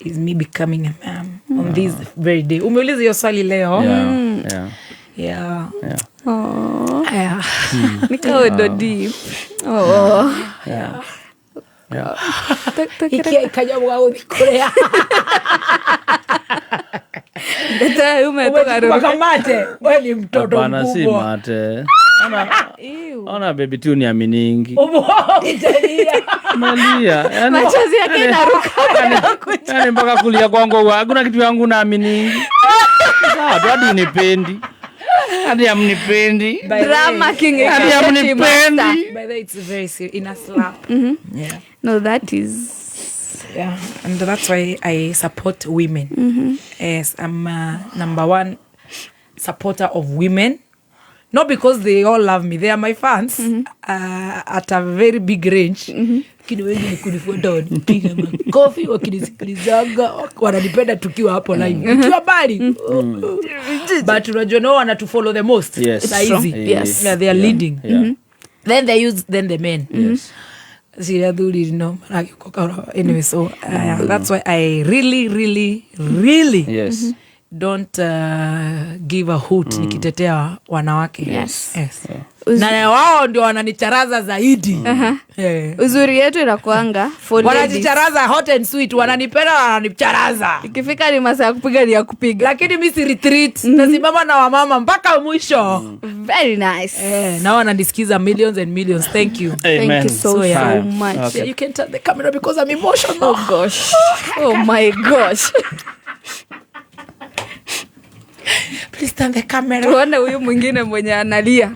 is me becoming a mom on this very day. Umeuliza hiyo swali leo. Yeah. Yeah. Yeah. Yeah. Oh. Yeah. Ni kaũndũ deep. Oh. Yeah. Yeah. Ikia ikanyamu ga gũthiĩ kũrĩa. Ndeta yume tũgarũrũke. Wakamate, we ni mtoto Hapana, si mkubwa. mate. Ona baby tu niaminingi. Utalia. Nalia. Yani, Machozi yake inaruka. yani mpaka kulia kwangu huwa, hakuna kitu yangu naaminingi. Sawa tu hadi unipendi. Hadi amnipendi. By the Drama way- king Hadi Ekati amnipendi. master. By the way, it's very serious. In a slap. Yeah. No, that is Yeah, and that's why I support women. Yes, I'm number one supporter of women. Not because they all love me, they are my fans at a very big range. Lakini wengi ni kunifuata wanipiga makofi wakinisikilizaga wananipenda tukiwa hapo live tukiwa mbali, but unajua no wanatufollow the most. Yes. Saizi. Yes. Yeah, they are leading. Yeah. Then they use then the men. Yes. Ciria thuri no maragĩũka anyway, so that's why I really really really Yes. don't give a hoot nikitetea wanawake. Yes. Yes. Na wao ndio wananicharaza zaidi. Yeah. Uzuri yetu inakuanga for ladies. Wanajicharaza hot and sweet, wananipenda, wananicharaza. Ikifika ni masaa ya kupiga ni ya kupiga. Lakini mi si retreat, nasimama na wamama mpaka mwisho. Very nice. Eh, na wananisikiza millions and millions. Thank you. Amen. Thank you so, So, yeah. so much. Okay. Yeah, you can turn the camera because I'm emotional. Oh gosh. Oh my gosh. Please turn the camera. Tuone huyu mwingine mwenye analia.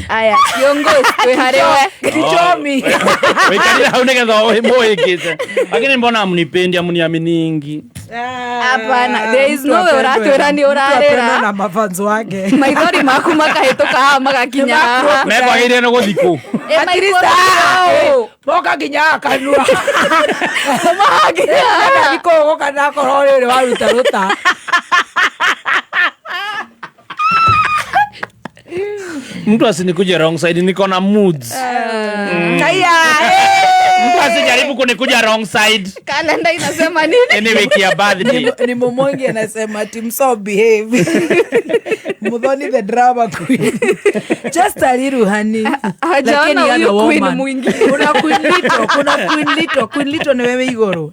Aya, kiongozi twĩharĩwe. Kichomi. Waikarire hau nigetha mũhĩngĩte. Lakini mbona amnipendi amuniaminingi? Hapana, there is no way ũratwĩra nĩ ũrarĩra. Na mafanzo wake. Maithori maku makahĩtũka haha magakinya haha. Mekwagĩrĩire nĩ gũthiĩ kũ? Ĩ At least, maikũrũka ũũ. Moka nginya kanua. Mahakinya haha. Ikũgũ kana korwo rĩrĩ waruta rũta. Mtu asinikuje wrong side, niko na moods. Kaya. Mtu asijaribu kunikuja wrong side. Kalenda inasema nini? Any wiki ya birthday. Ni Mumongi anasema ati mso behave. Muthoni the drama queen. Just a little honey. Hajaona Lakini huyu other queen woman. mwingine. Kuna Queen Lito, kuna Queen Lito, Queen Lito ni wewe iguru.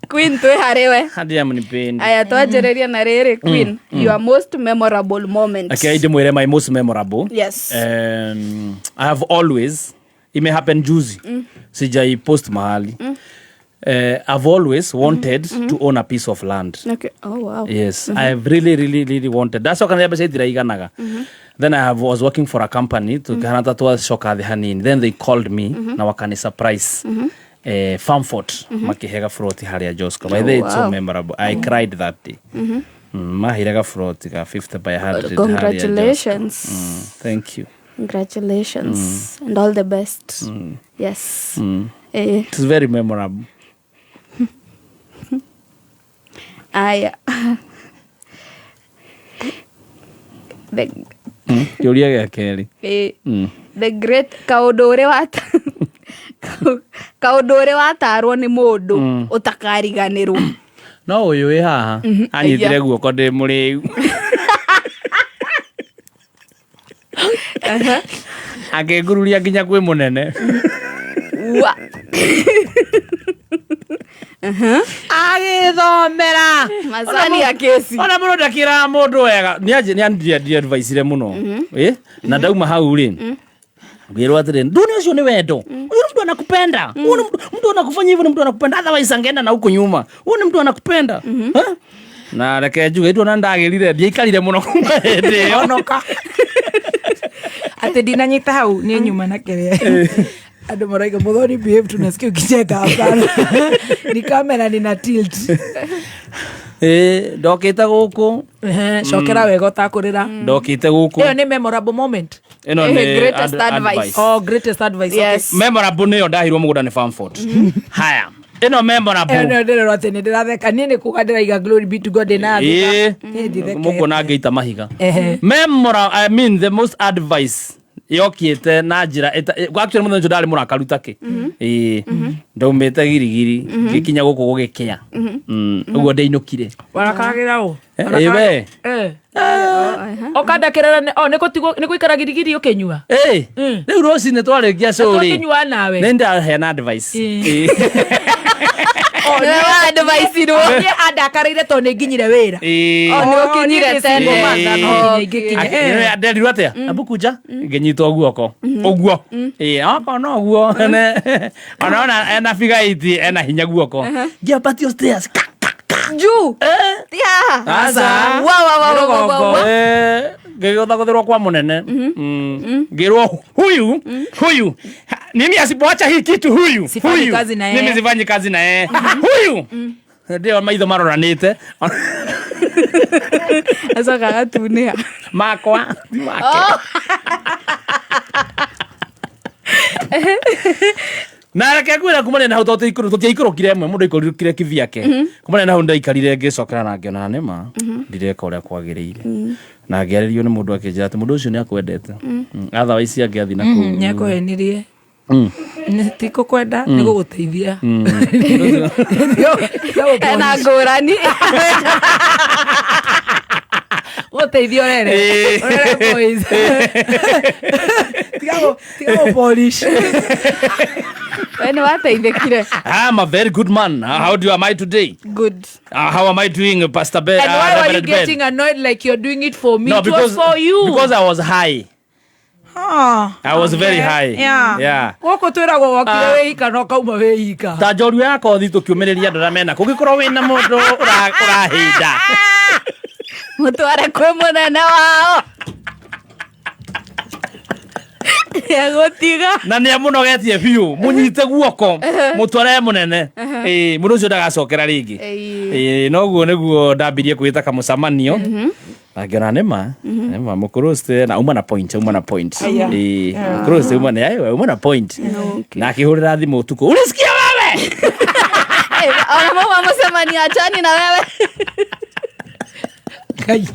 Queen twĩharĩwe. Hadi amnipendi. Aya, twanjĩrĩria na rĩrĩ Queen, your most memorable moment. Okay, ndimwĩre my most memorable. Yes. I have always, it may happen juzi. Sijai post mahali. I've always wanted to own a piece of land. Okay. Oh wow. Yes, I have really, really, really wanted. That's what mbeca itiraiganaga. Then I was working for a company tukihana ta twacoka thĩ hanini. Then they called me na wakani surprise. Farmfort makĩhe gaburoti harĩa Josco. By the way, it's so wow. memorable. I cried that day. Maheire gaburoti ga 50 by 100 harĩa Josco. Congratulations. Thank you. Congratulations and all the best. Yes. Eh, It's very memorable. aya. The Kĩũria gĩa kerĩ. eh, the great kaũndũ ũrĩ wata kaũndũ ũrĩ watarwo nĩ mũndũ ũtakariganĩrwo. No ũyũ wĩ haha anyitire guoko ndĩ mũrĩu. Akĩngururia nginya kwĩ mũnene. Wa. Agĩthomera. Macani ya kesi. Ona mũndũ ndakĩraga mũndũ wega. Nĩ advice-ire mũno. Eh? Na ndauma hau rĩ. Ngĩrwo atĩrĩ, nduni ũcio nĩ wendo. Huyu ni mtu anakupenda. Huyu ni mtu anakufanya hivyo, ni mtu anakupenda. Otherwise angeenda na huko nyuma. Huyu ni mtu anakupenda. Ha? Na reke njuge itu ona ndagĩrire ndiaikarire mũno kuma hĩndĩ ĩyo. Honoka. Atä ndinanyita hau nä nyuma na kä andå maraiga muthoni behave tunasikia ukicheka hapana ni kamera nina tilt Ĩĩ, ndokĩte gũkũ Ehe, cokera wega ũtakũrĩra ndokĩte gũkũ ĩyo nĩ memorable moment Ĩno nĩ Greatest advice. Oh, greatest advice okay. Memorable nĩyo ndahirwo mũgũnda nĩ Famford. Haya, ĩno memorable. Ĩyo nĩyo ndĩrerwo atĩ nĩ ndĩratheka niĩ nĩ kuga ndĩraiga glory be to God ndĩna Ĩĩ. Niĩ ndithekete. Mũkuona ngĩita mahiga. Ehe. Memorable, I mean the most advice yokĩte na njĩra actually mũthenya ũcio ndarĩ mũrakaru takĩ. Ĩĩ. Ndaumĩte girigiri ngĩkinya gũkũ gũgĩkĩa. Ũguo ndĩinũkire. Warakaragĩra ũ? Ĩ we. Ũkandakĩrĩra nĩ gũikara girigiri ũkĩnyua Ĩ, rĩu rũcinĩ twarĩkia show rĩ. Tũkĩnyua nawe. Nĩ ndaheana advice. Ĩĩ. Niĩ andakarĩire tondũ nĩ nginyire wĩra. Ĩĩ. Oh, nĩ ũkinyire tene. Ĩĩ. Nderirwo atĩa abukunja ngĩnyitwo guoko ũguo ĩĩ okorwo no ũguo ona ena figure eight ena hinya guoko ngĩambatio stairs juu ti haha Aca. Wa, wa, wa, wa, wa, wa, wa. Ngĩgũthagũthĩrwo kwa mũnene ngĩrwo huyu huyu mimi asipoacha hii kitu huyu Sifanyi huyu kazi na yeye. mimi sifanyi kazi na yeye huyu ndio maitho maroranĩte Acoka agatunĩha makwa ti make Oh. Na reke ngwĩre kumania na hau tondũ tũtiaikũrũkire ĩmwe mũndũ aikũrũkire kivyake kumania na hau ndaikarire ngĩcokera na ngĩona nĩma ndireka ũrĩa kwagĩrĩire na ngĩarĩrio nĩ mũndũ akĩnjĩra atĩ mũndũ ũcio nĩ akwendete otherwise angĩathiĩ na kũu Nĩ akũhenirie. Nĩ ti kũkwenda nĩ gũgũteithia. Ena ngũrani Gũteithia ũrere. Ũrere boys. Tiga gũ polish. We nĩ wateithĩkire I'm a very good man. How do am I today? Good. How am I doing, Pastor Ben? And why were you Reverend Ben? getting annoyed like you're doing it for me? No, It was for you. Because I was high. Ah, I was very high. Yeah. Yeah. Gũkũ twĩragwo wokire wĩ ika na ũkauma wĩ ika. Ta njorua ya kothi tũkiũmĩrĩria andũ arĩa mena kũngĩkorwo wĩna mũndũ ũrahĩnda mũtware kwĩ mũnene wao egũtiga na nĩ amũnogetie biũ mũnyite guoko mũtware mũnene ĩĩ mũndũ ũcio ndagacokera rĩngĩ ĩĩ noguo nĩguo ndambirie kwĩta kamũcemanio na ngĩona nĩma nĩma mũkũrũste na uma na point uma na point Aya. ĩĩ mũkũrũste uma na aiwa uma na point na akĩhũrĩra thimũ ũtukũ ulisikia wewe ona mama mũcemanio achani na wewe Ngai.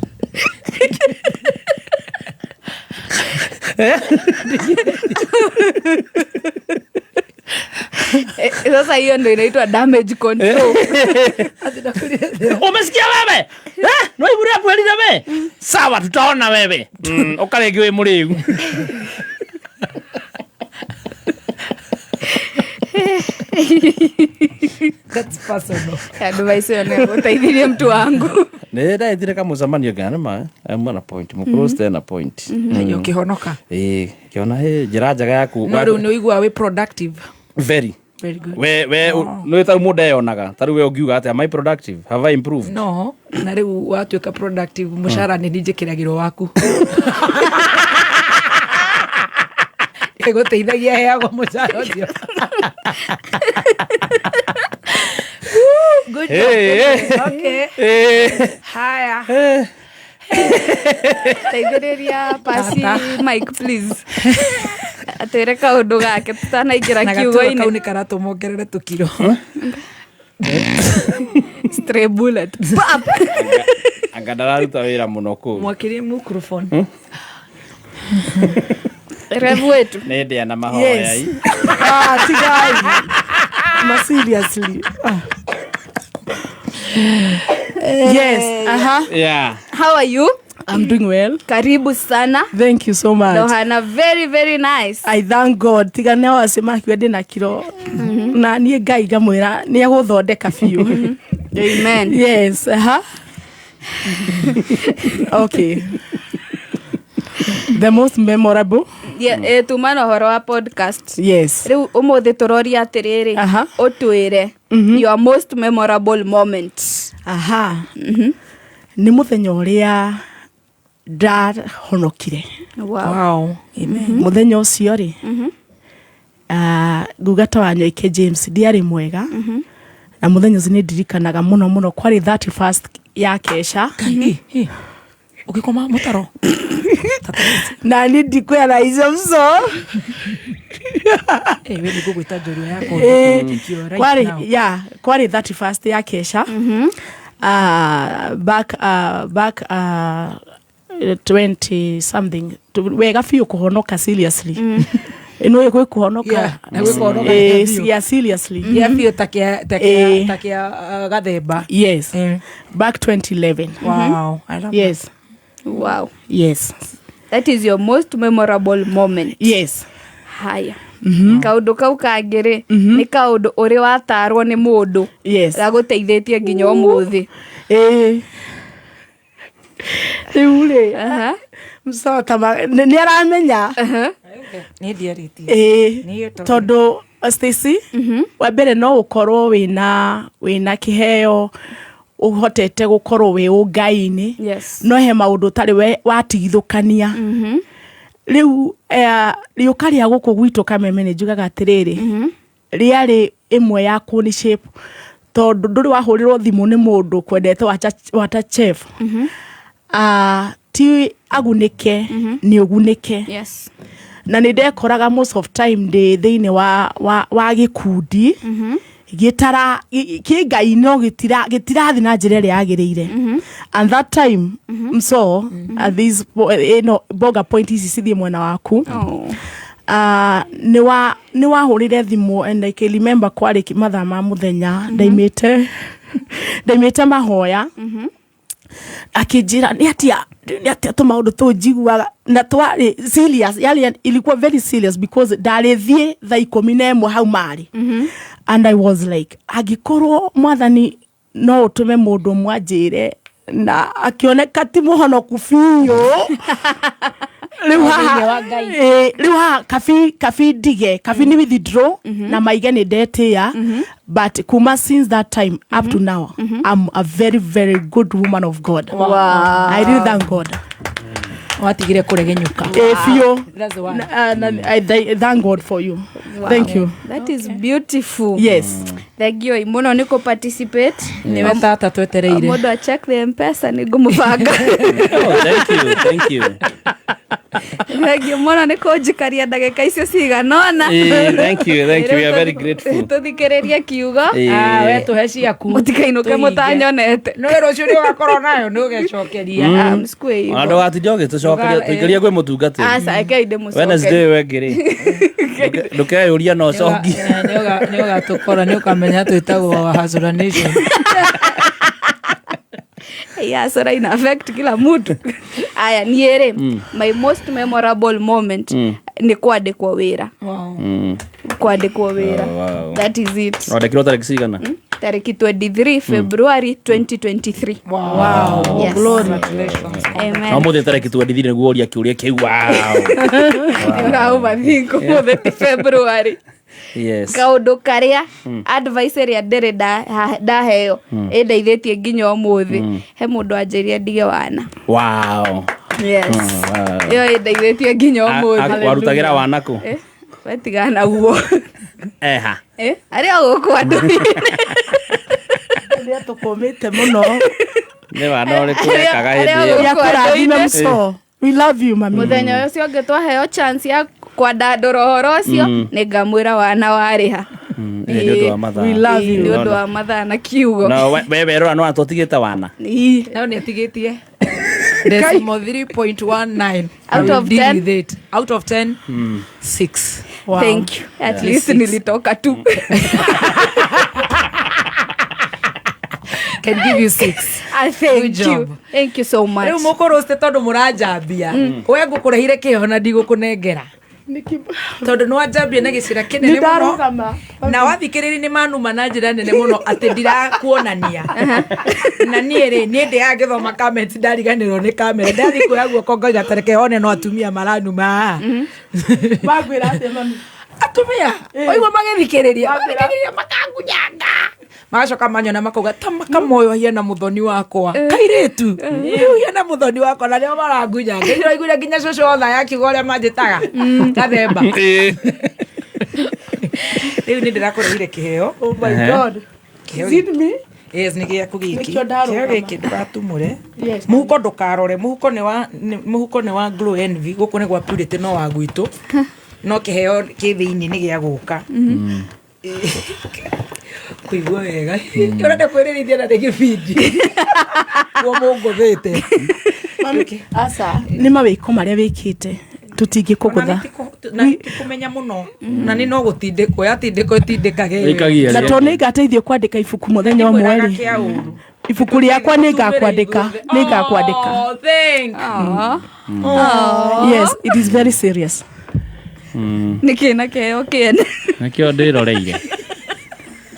Sasa hiyo ndo inaitwa damage control. Umesikia wewe? Eh? No ibure akwĩrire we? Sawa tutaona wewe. Ũka rĩngĩ wĩ mũrĩu. That's personal. Advice ĩyo nĩ gũteithirie mtu wangu. Nĩ ndaethire kamũcemanio ngana nĩma auma na point mũkũrũ na point. Na ũkĩhonoka. Ĩĩ kĩona hĩ njĩra njega ya ku No rĩu nĩ ũiguaga wĩ productive. Very. Very good. We we nĩ tarĩu mũndũ eyonaga tarĩu we ũngiuga atĩa am I productive have I improved? No, na rĩu watuĩka productive mũcara nĩ niĩ njĩkĩragĩrwo waku. Ĩgũteithagia heagwo mũcara ũcio. Good job. Hey, hey. Okay. Haya. Teithĩrĩria pasi mic please. Atwĩre kaũndũ gake tũtanaingĩra Na gaturwa kau kiugo-inĩ. nĩ karatũma ongerere tũkiro. Stray bullet. Pap! Anga ndararuta wĩra mũno kũu. Mwakirie microphone. Rev wetu. Nĩ ndĩa na mahoya. Yes. Ah, tigai. Ma seriously. Ah. Yes. Aha. Yeah. How are you? I'm doing well. Karibu sana. Thank you so much. Nohana very very nice. I thank God. Tiga nĩ acio makiuga ndĩ na kiro na niĩ Ngai ngamwĩra nĩ egũthondeka biũ. Amen. Yes. Aha. Okay. The most memorable. Yeah, tuma na ũhoro wa podcast. Yes. Rĩu ũmũthĩ tũroria atĩrĩrĩ ũtwĩre your most memorable moment. Aha. Nĩ mũthenya ũrĩa ndahonokire. Wow. Amen. Mũthenya ũcio rĩ, nguga ta Wanyoike James ndiarĩ mwega, na mũthenya ũcio nĩ ndirikanaga mũno mũno, kwarĩ 31st ya kesha. Ũgĩkoma mũtaro? Na niĩ ndikwĩra icio mco. Eh, we nĩ ngũgwĩta njorua yakwa. Right Kwarĩ now. ya kwarĩ 31st ya kesha, back 20 something, wega biũ kũhonoka seriously ĩno gwĩ kũhonoka. Yeah, na gwĩ kũhonoka gĩa biũ. Yeah, seriously. Gĩa biũ ta kĩa ta kĩa ta kĩa gathemba. Yes, back 2011. Wow, I love. Yes. Wow. Yes. That is your most memorable moment? Yes. Haya, kaũndũ kau kangĩ rĩ, nĩ kaũndũ ũrĩ watarwo nĩ mũndũ gagũteithĩtie nginya ũmũthĩ? Ĩĩ, rĩu rĩ mcota nĩ aramenya. Nĩ ndiarĩtie. Ĩĩ. Nĩ tondũ- Tondũ Stacy, wa mbere no ũkorwo wĩna kĩheo, ũhotete gũkorwo wĩ ũngai-inĩ, no he maũndũ ũtarĩ watigithũkania. Rĩu rĩũka rĩa gũkũ gwitũ Kameme, nĩ njugaga atĩrĩrĩ, rĩarĩ ĩmwe ya kũni shape, tondũ ndũrĩ wahũrĩrwo thimũ nĩ mũndũ kwendete wata chef. Ti agunĩke nĩ ũgunĩke. Na nĩ ndekoraga most of time ndĩ thĩinĩ wa gĩkundi gĩtara kĩ Ngai, no gĩtirathi na njĩra ĩrĩa yagĩrĩire. And that time so this ĩno boga point ici cithiĩ mwena waku. Nĩ wahũrĩre thimũ and I can remember kwarĩ mathaa ma mũthenya, ndaimĩte mahoya, akĩnjĩra nĩ atia tũmaũndũ tũu njiguaga, na twarĩ serious, yarĩ ilikuwa very serious because ndarĩ thiĩ thaa 11 hau marĩ, and I was like, angĩkorwo Mwathani no ũtũme mũndũ ũmwe anjĩre na akĩoneka ti mũhonoku biũ rĩu haha. Thĩinĩ wa Ngai. Rĩu haha kabi ndige kabi ni withdraw na maige nĩ ndetĩa, but kuma since that time up to now, I'm a very very good woman of God. Wow. I really thank God. Watigire kũregenyũka. Biũ. That's the one. I thank God for you. Wow. Thank you. That is beautiful. Yes. Thank you mũno nĩ kũ participate. Nĩwe tata twetereire. Mũndũ a check the Mpesa nĩ ngũmũbanga. Oh, thank you, thank you. Thank you mũno nĩ kũnjikaria ndagĩka icio cigana ũna. Thank you, thank you. We are very grateful. Tũthikĩrĩrie kiugo. Ah, we tũhe ciaku. Mũtikainũke Tũhinge. mũtanyonete. No rũciũ nĩ ũgakorwo nayo nĩ ũgecokeria. Ona ndũgatinde ũgĩtũcokeria, tũikĩrie kwĩ mũtungatĩri. Aca, rekei ndĩmũcokerie. Wednesday wengĩ rĩ, ndũkeyũria na ũcokie. Nĩ ũgatũkora, nĩ ũkamenya twĩtagwo Hustler Nation. Yeah, sora ina affect kila mtu. Aya, niĩ rĩ, my most memorable moment nĩ kwandĩkwo wĩra. Kwandĩkwo wĩra. Oh, wow. That is it. Wandĩkirwo tarĩki cigana? Tarĩki 23 February 2023. Wow. Yes. Glory. Amen. No mũthĩ tarĩki 23 nĩguo ũria kĩũria kĩu. Wow. Ũrauma thingo mũthĩ ti February. Yes. Kaũndũ karĩa, advice ĩrĩa ndĩrĩ ndaheo ĩndeithĩtie nginya ũmũthĩ, he mũndũ anjĩria ndige wana. Yes. Wow. Ĩyo ĩndeithĩtie nginya ũmũthĩ. Warutagĩra wana kũ? Eh, wetigana naguo. Eha? Eh, arĩa gũkũ andũ Nĩ atũkũmĩte mũno. Nĩ wana ũrĩkũ wekaga hĩndĩ ĩyo? Arĩa gũkũ Akũrathime. andũ-inĩ. Mco, we love you, mami. Mũthenya ũcio ũngĩ twaheo chance ya kwandandũra ũhoro ũcio, nĩ ngamwĩra wana warĩha. Nĩ ũndũ wa mathaa. We love you. Nĩ ũndũ wa mathaa na kiugo. No we werora no atũtigĩte wana. Ii. No nĩ atigĩtie decimal 3.19. Out I will of deal 10? with it. Out of 10, 6. Wow. Thank you. At Yeah. least Six. nilitoka tu. Can give you 6. I thank Good you. job. Thank you so much. Rĩu mũkũrũcite tondũ mũranjambia, we ngũkũrehire kĩho na ndigũkũnengera tondũ nĩ wanjambia na gĩcĩra kĩnene Nĩ mũno. ndarũgama. Na wathikĩrĩri nĩ manuma na njĩra nene mũno atĩ ndirakuonania, na niĩ rĩ, niĩ ndĩaga ngĩthoma comments, ndariganĩrwo nĩ kamera, ndathiĩ kuoya guoko ngoiga tareke one no atumia maranuma. Makwĩra atĩa, mami? Atumia oigua magĩthikĩrĩria makangunyanga. Magacoka manyona makauga ta makamoyo hiana muthoni wakwa. Kairitu. Rĩu hiana muthoni wakwa na nĩo marangunya. Ngai nginya cũcũ othe yakiuga ũrĩa manjĩtaga. Gathemba. Rĩu nĩ ndĩrakũreheire kĩheo. Oh my God. Kĩheo Is it me? Yes, nĩ gĩaku gĩkĩ. Nĩkĩo ndarũgama. Kĩheo gĩkĩ ndũgatumũre. Yes. Mũhuko ndũkarore, mũhuko nĩ wa mũhuko nĩ wa Glow Envy, gũkũ nĩ gwa Purity no wa gwitũ. No kĩheo kĩ thĩinĩ nĩ gĩa gũka. Kũigua wega. Ũrenda kwĩrĩrĩithia na nĩ gĩbindi. Kuo mũngũthĩte. Aca nĩ mawĩko marĩa wĩkĩte tũtingĩkũgũtha Na ti kũmenya mũno. Na nĩ no gũtindĩkwo, yatindĩkwo ĩtindĩkage. Ĩkagia na tondũ nĩ ngateithio kwandĩka ibuku mũthenya ũmwe rĩ Kĩa ũru. ibuku rĩakwa nĩ ngakwandĩka nĩ ngakwandĩka Oh, thank. Yes, it is very serious. Nä kä na keheo kä ene. Nakĩo ndĩroreire.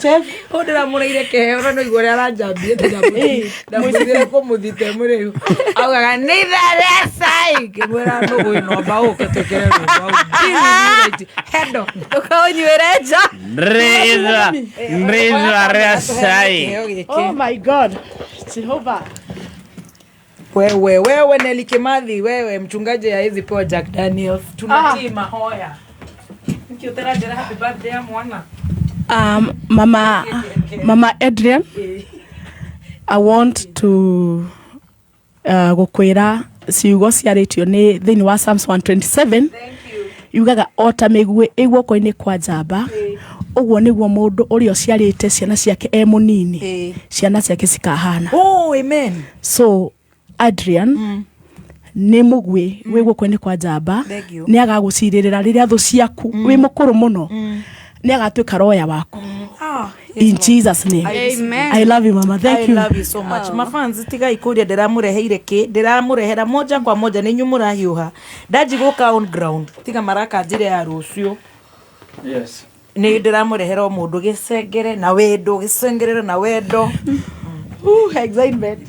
Å ndä ramå keheo na no igua å rä a aranjambie ndamwĩrire kå mũrĩu augaga nä ithaa cai ngä mwä ra nå gå nomba å ke twä kä re rwä hendo ndåkaånyuä re nja. Ndĩitha ndĩitha rĩa cai. Oh my God, Jehovah. Wewe wewe Nelly Kimathi, wewe mchungaji haezi pewa Jack Daniels. Tunatii mahoya nkiutarajera happy birthday ya mwana. Mama Adrian, I want to gukwira ciugo ciarĩtio nĩ thĩinĩ wa Psalms 127 yugaga o ta mĩguĩ ĩ guoko-inĩ kwa njamba ũguo nĩguo mũndũ ũrĩa ũciarĩte ciana ciake e mũnini ciana ciake cikahana. Oh, amen. So Adrian nĩ mũguĩ wĩ guoko-inĩ kwa njamba Thank you. nĩ agagũcirĩrĩra rĩrĩa thũ ciaku wĩ mũkũrũ mũno nĩ agatuĩka roya waku. Ah, In Jesus name. Amen. I love you, mama. Thank I you. love you so much. Mafans tigai kuria ndĩramũreheire kĩ ndĩramũrehera moja kwa moja nĩ inyuĩ mũrahiũha ndanji gũka on ground tiga maraka njĩra ya rũciũ. Yes. Nĩ ndĩramũrehera o mũndũ gĩcengere na wendo gĩcengerere na wendo. Ooh, excitement.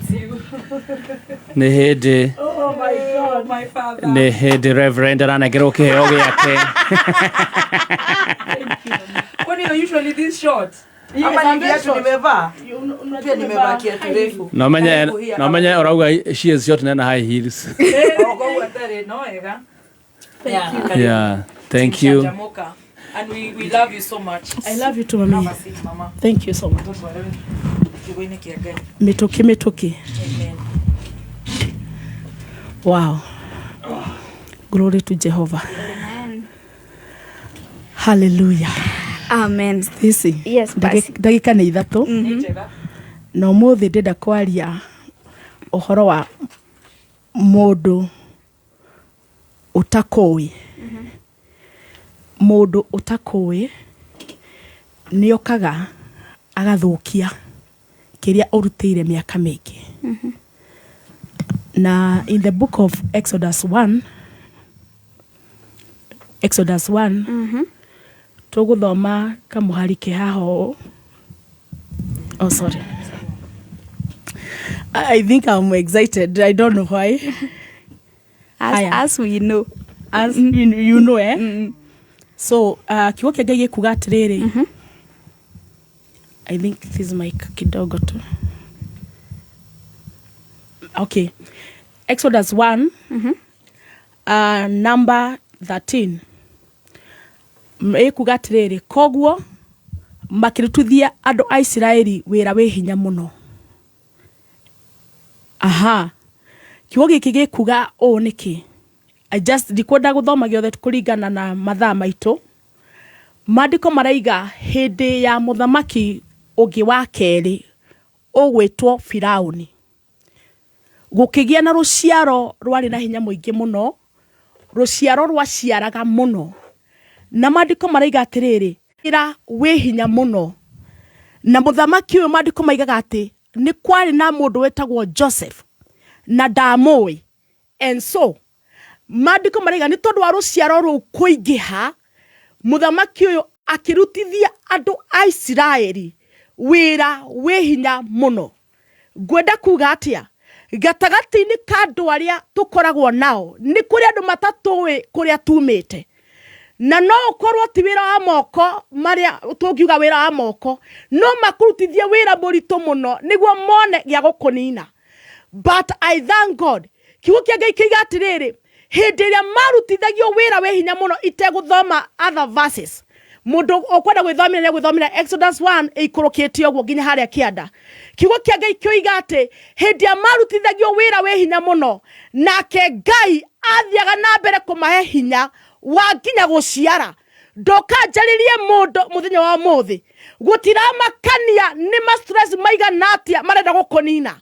Nĩ hĩndĩ Oh my God, my father. nĩ hĩndĩ Reverend aranengerwo kĩheo gĩake. Kwani you're usually this short? Yes, Ama I'm ni very viatu short. nimevaa? Pia nimevaa kiatu refu. Na ũmenye Karibu here. na ũmenye ũrauga she is short na high heels. Eh, koguo atarĩ, no wega. Yeah, karibu. Yeah, thank you. Jamoka. And we love you so much. I love you too, mami. Have a seat, mama. Thank you so much. Tutware kiugo-inĩ kĩa Ngai. Mĩtũkĩ mĩtũkĩ. Amen. Wow. Glory to Jehovah. Hallelujah. Amen. Stacy. Yes, basi. Ndagĩka nĩ ithatũ. Na ũmũthĩ ndĩrenda kwaria ũhoro wa mũndũ ũtakũĩ. Mũndũ ũtakũĩ nĩ okaga agathũkia kĩrĩa ũrutĩire mĩaka mĩingĩ. Na in the book of Exodus 1, Exodus 1 tũgũthoma kamũhari ke haha ũũ. Oh, sorry. I think I'm excited. I don't know why. As, Aya. as we know. As you know, eh? So, kiugo kĩa Ngai gĩkuga atĩrĩrĩ. I think this mic kidogo tu. Okay. Exodus 1, number 13. Ĩkuga atĩrĩrĩ, koguo makĩrutithia andũ a Isiraeli wĩra wĩ hinya mũno. Aha. Kiugo gĩkĩ gĩkuga ũũ nĩkĩ? I just ndikwenda gũthoma gĩothe kũringana na mathaa maitũ. Maandĩko maraiga hĩndĩ ya mũthamaki ũngĩ wa kerĩ ũgwĩtwo Firaũni. Gũkĩgĩa na rũciaro rwarĩ na hinya mũingĩ mũno, rũciaro rwaciaraga mũno. Na maandĩko maraiga atĩrĩrĩ, wĩra wĩ hinya mũno. Na mũthamaki ũyũ maandĩko maigaga atĩ nĩ kwarĩ na mũndũ wetagwo Joseph na ndamũĩ. And so maandĩko maraiga nĩ tondũ wa rũciaro rũu kũingĩha, mũthamaki ũyũ akĩrutithia andũ a Isiraeli wĩra wĩ hinya mũno. Ngwenda kuga atĩa? Gatagatĩ-inĩ ka andũ arĩa tũkoragwo nao nĩ kũrĩ andũ matatũĩ kũrĩa tumĩte. Na no ũkorwo ti wĩra wa moko marĩa tũngiuga wĩra wa moko, no makũrutithie wĩra mũritũ mũno nĩguo mone gĩa gũkũnina. But I thank God, kiugo kĩa Ngai kĩiga atĩrĩrĩ, hĩndĩ ĩrĩa marutithagio wĩra wĩ hinya mũno, itegũthoma other verses, mũndũ ũkwenda gwĩthomera nĩ egwĩthomera Exodus 1 ĩikũrũkĩte ũguo nginya harĩa kĩanda. Kiugo kĩa Ngai kĩoiga atĩ hĩndĩ ĩrĩa marutithagio wĩra wĩ hinya mũno, nake Ngai athiaga na mbere kũmahe hinya wa nginya gũciara. Ndoka njarĩrie mũndũ mũthenya wa ũmũthĩ, gũtiramakania nĩ ma stress maigana atĩa marenda gũkũnina,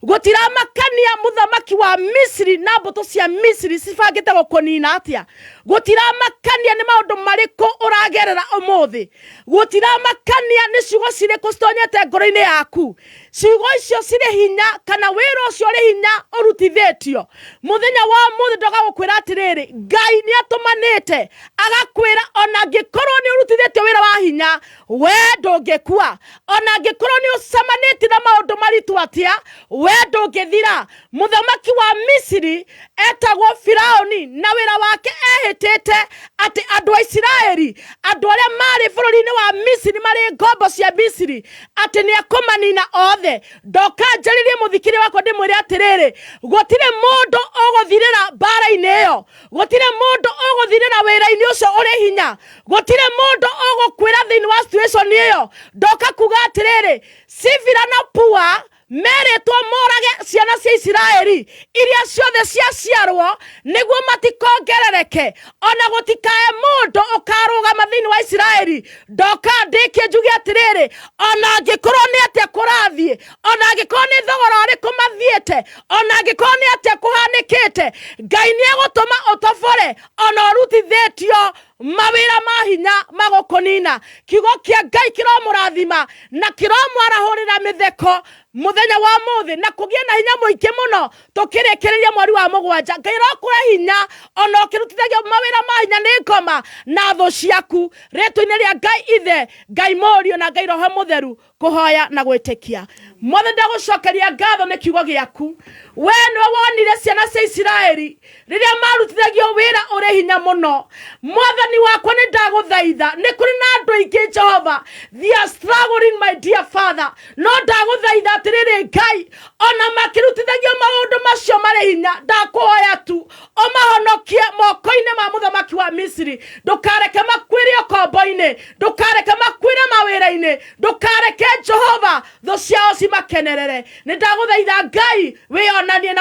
gũtiramakania mũthamaki wa Misiri na mbũtũ cia Misiri cibangĩte gũkũnina atĩa, gũtiramakania nĩ maũndũ marĩkũ ũragerera ũmũthĩ, gũtiramakania nĩ ciugo cirĩkũ citonyete ngoro-inĩ yaku. Ciugo icio cirĩ hinya kana wĩra ũcio ũrĩ hinya ũrutithĩtio mũthenya wa ũmũthĩ, ndoka gũkwĩra atĩrĩrĩ, Ngai nĩ atũmanĩte agakwĩra ona angĩkorwo nĩ ũrutithĩtio wĩra wa hinya, we ndũngĩkua. Ona angĩkorwo nĩ ũcemanĩtie na maũndũ maritũ atĩa, we ndũngĩthira. Mũthamaki wa Misiri etagwo Firauni, na wĩra wake ehĩtĩte atĩ andũ a Isiraeli, andũ arĩa marĩ bũrũri-inĩ wa Misiri marĩ ngombo cia Misiri, atĩ nĩ ekũmanina othe. Ndoka njarĩrie mũthikĩrĩria wakwa ndĩmwĩre atĩrĩrĩ, gũtirĩ mũndũ ũgũthirĩra mbara-inĩ ĩyo, gũtirĩ mũndũ ũgũthirĩra wĩra-inĩ ũcio ũrĩ hinya, gũtirĩ mũndũ ũgũkwĩra thĩinĩ wa situation ĩyo. Ndoka kuga atĩrĩrĩ, Sifira na Pua merĩtwo morage ciana cia Isiraeli iria ciothe ciaciarwo nĩguo matikongerereke, ona gũtikae mũndũ ũkarũgama thĩinĩ wa Isiraeli. Ndoka ndĩkie njuge atĩrĩrĩ, ona angĩkorwo nĩ atĩa kũrathiĩ, ona angĩkorwo nĩ thogora ũrĩkũ mathiĩte, ona angĩkorwo nĩ atĩa kũhanĩkĩte, Ngai nĩ egũtũma ũtobore ona ũrutithĩtio mawĩra ma hinya magũkũnina. Kiugo kĩa Ngai kĩromũrathima na kĩromwarahũrĩra mĩtheko mũthenya wa mũthĩ, na kũgĩe na hinya mũingĩ mũno tũkĩrĩkĩrĩria mweri wa mũgwanja. Ngai arokũhe hinya ona ũkĩrutithagio mawĩra ma hinya nĩ ngoma na thũ ciaku, rĩtwa-inĩ rĩa Ngai Ithe, Ngai Mũriũ na Ngai Roho Mũtheru, kũhoya na gwĩtĩkia. Mothe ndagũcokeria ngatho nĩ kiugo gĩaku. We nĩwe wonire ciana cia Isiraeli rĩrĩa marutithagio wĩra ũrĩ hinya mũno. Mwathani wakwa, nĩ ndagũthaitha, nĩ kũrĩ na andũ aingĩ Jehova, they are struggling, my dear father, no ndagũthaitha atĩrĩrĩ Ngai, ona makĩrutithagio maũndũ macio marĩ hinya, ndakũhoya tu ũmahonokie moko-inĩ ma mũthamaki wa Misiri. Ndũkareke makuĩre ũkombo-inĩ, ndũkareke makuĩre mawĩra-inĩ, ndũkareke Jehova thũ ciao cimakenerere. Nĩ ndagũthaitha Ngai wĩyonanie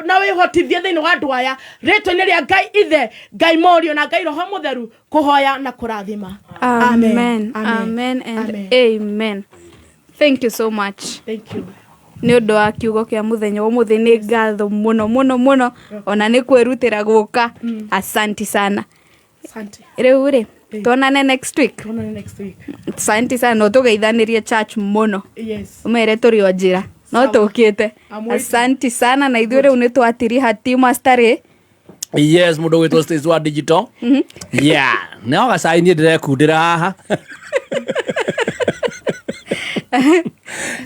na wĩhotithie thĩinĩ wa andũ aya, rĩtwa-inĩ rĩa Ngai Ithe, Ngai Mũriũ na Ngai Roho Mũtheru, kũhoya na kũrathima. Amen. Amen and amen. Thank you so much. Thank you. Nĩ ũndũ wa kiugo kĩa mũthenya wa ũmũthĩ, nĩ ngatho mũno mũno mũno, ona nĩ kwĩrutĩra gũka. Asanti sana. Asante. Rĩu rĩ, tuonane next week. Tuonane next week. Asanti sana, no tũgeithanĩrie church mũno. Yes. Ũmere tũrĩ o njĩra no Sawa. tũkĩte. I'm waiting. Asanti sana, na ithuĩ rĩu nĩ twatiriha timu astarĩ. Yes, mũndũ gwĩtwo Stacy wa digital. Yeah, no gacai niĩ ndĩrekundĩra haha.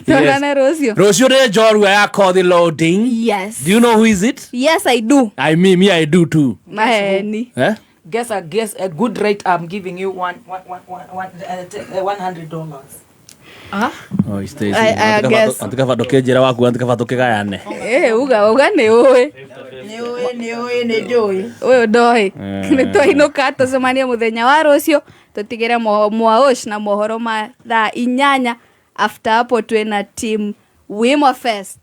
Tuonane rũciũ. Rũciũ nĩ njorua ya kothi loading. Yes. Do you know who is it? Yes, I do. I mean, me, I do too. Maheni. Eh? Guess a good rate. I'm giving you one one one one one $100. Ah? Oh, Stacy. I guess. Antikaba ndũkĩnjĩra waku, antikaba tũkĩgayane. Eh, uga uga nĩ ũĩ. Nĩ ũĩ, nĩ njũĩ. Ũyũ ndoĩ. Eh. Nĩ twainũka, tũcemanie mũthenya wa rũciũ, tũtigĩre mwaũsh na mohoro ma thaa 8. After hapo twĩna team Wimo Fest.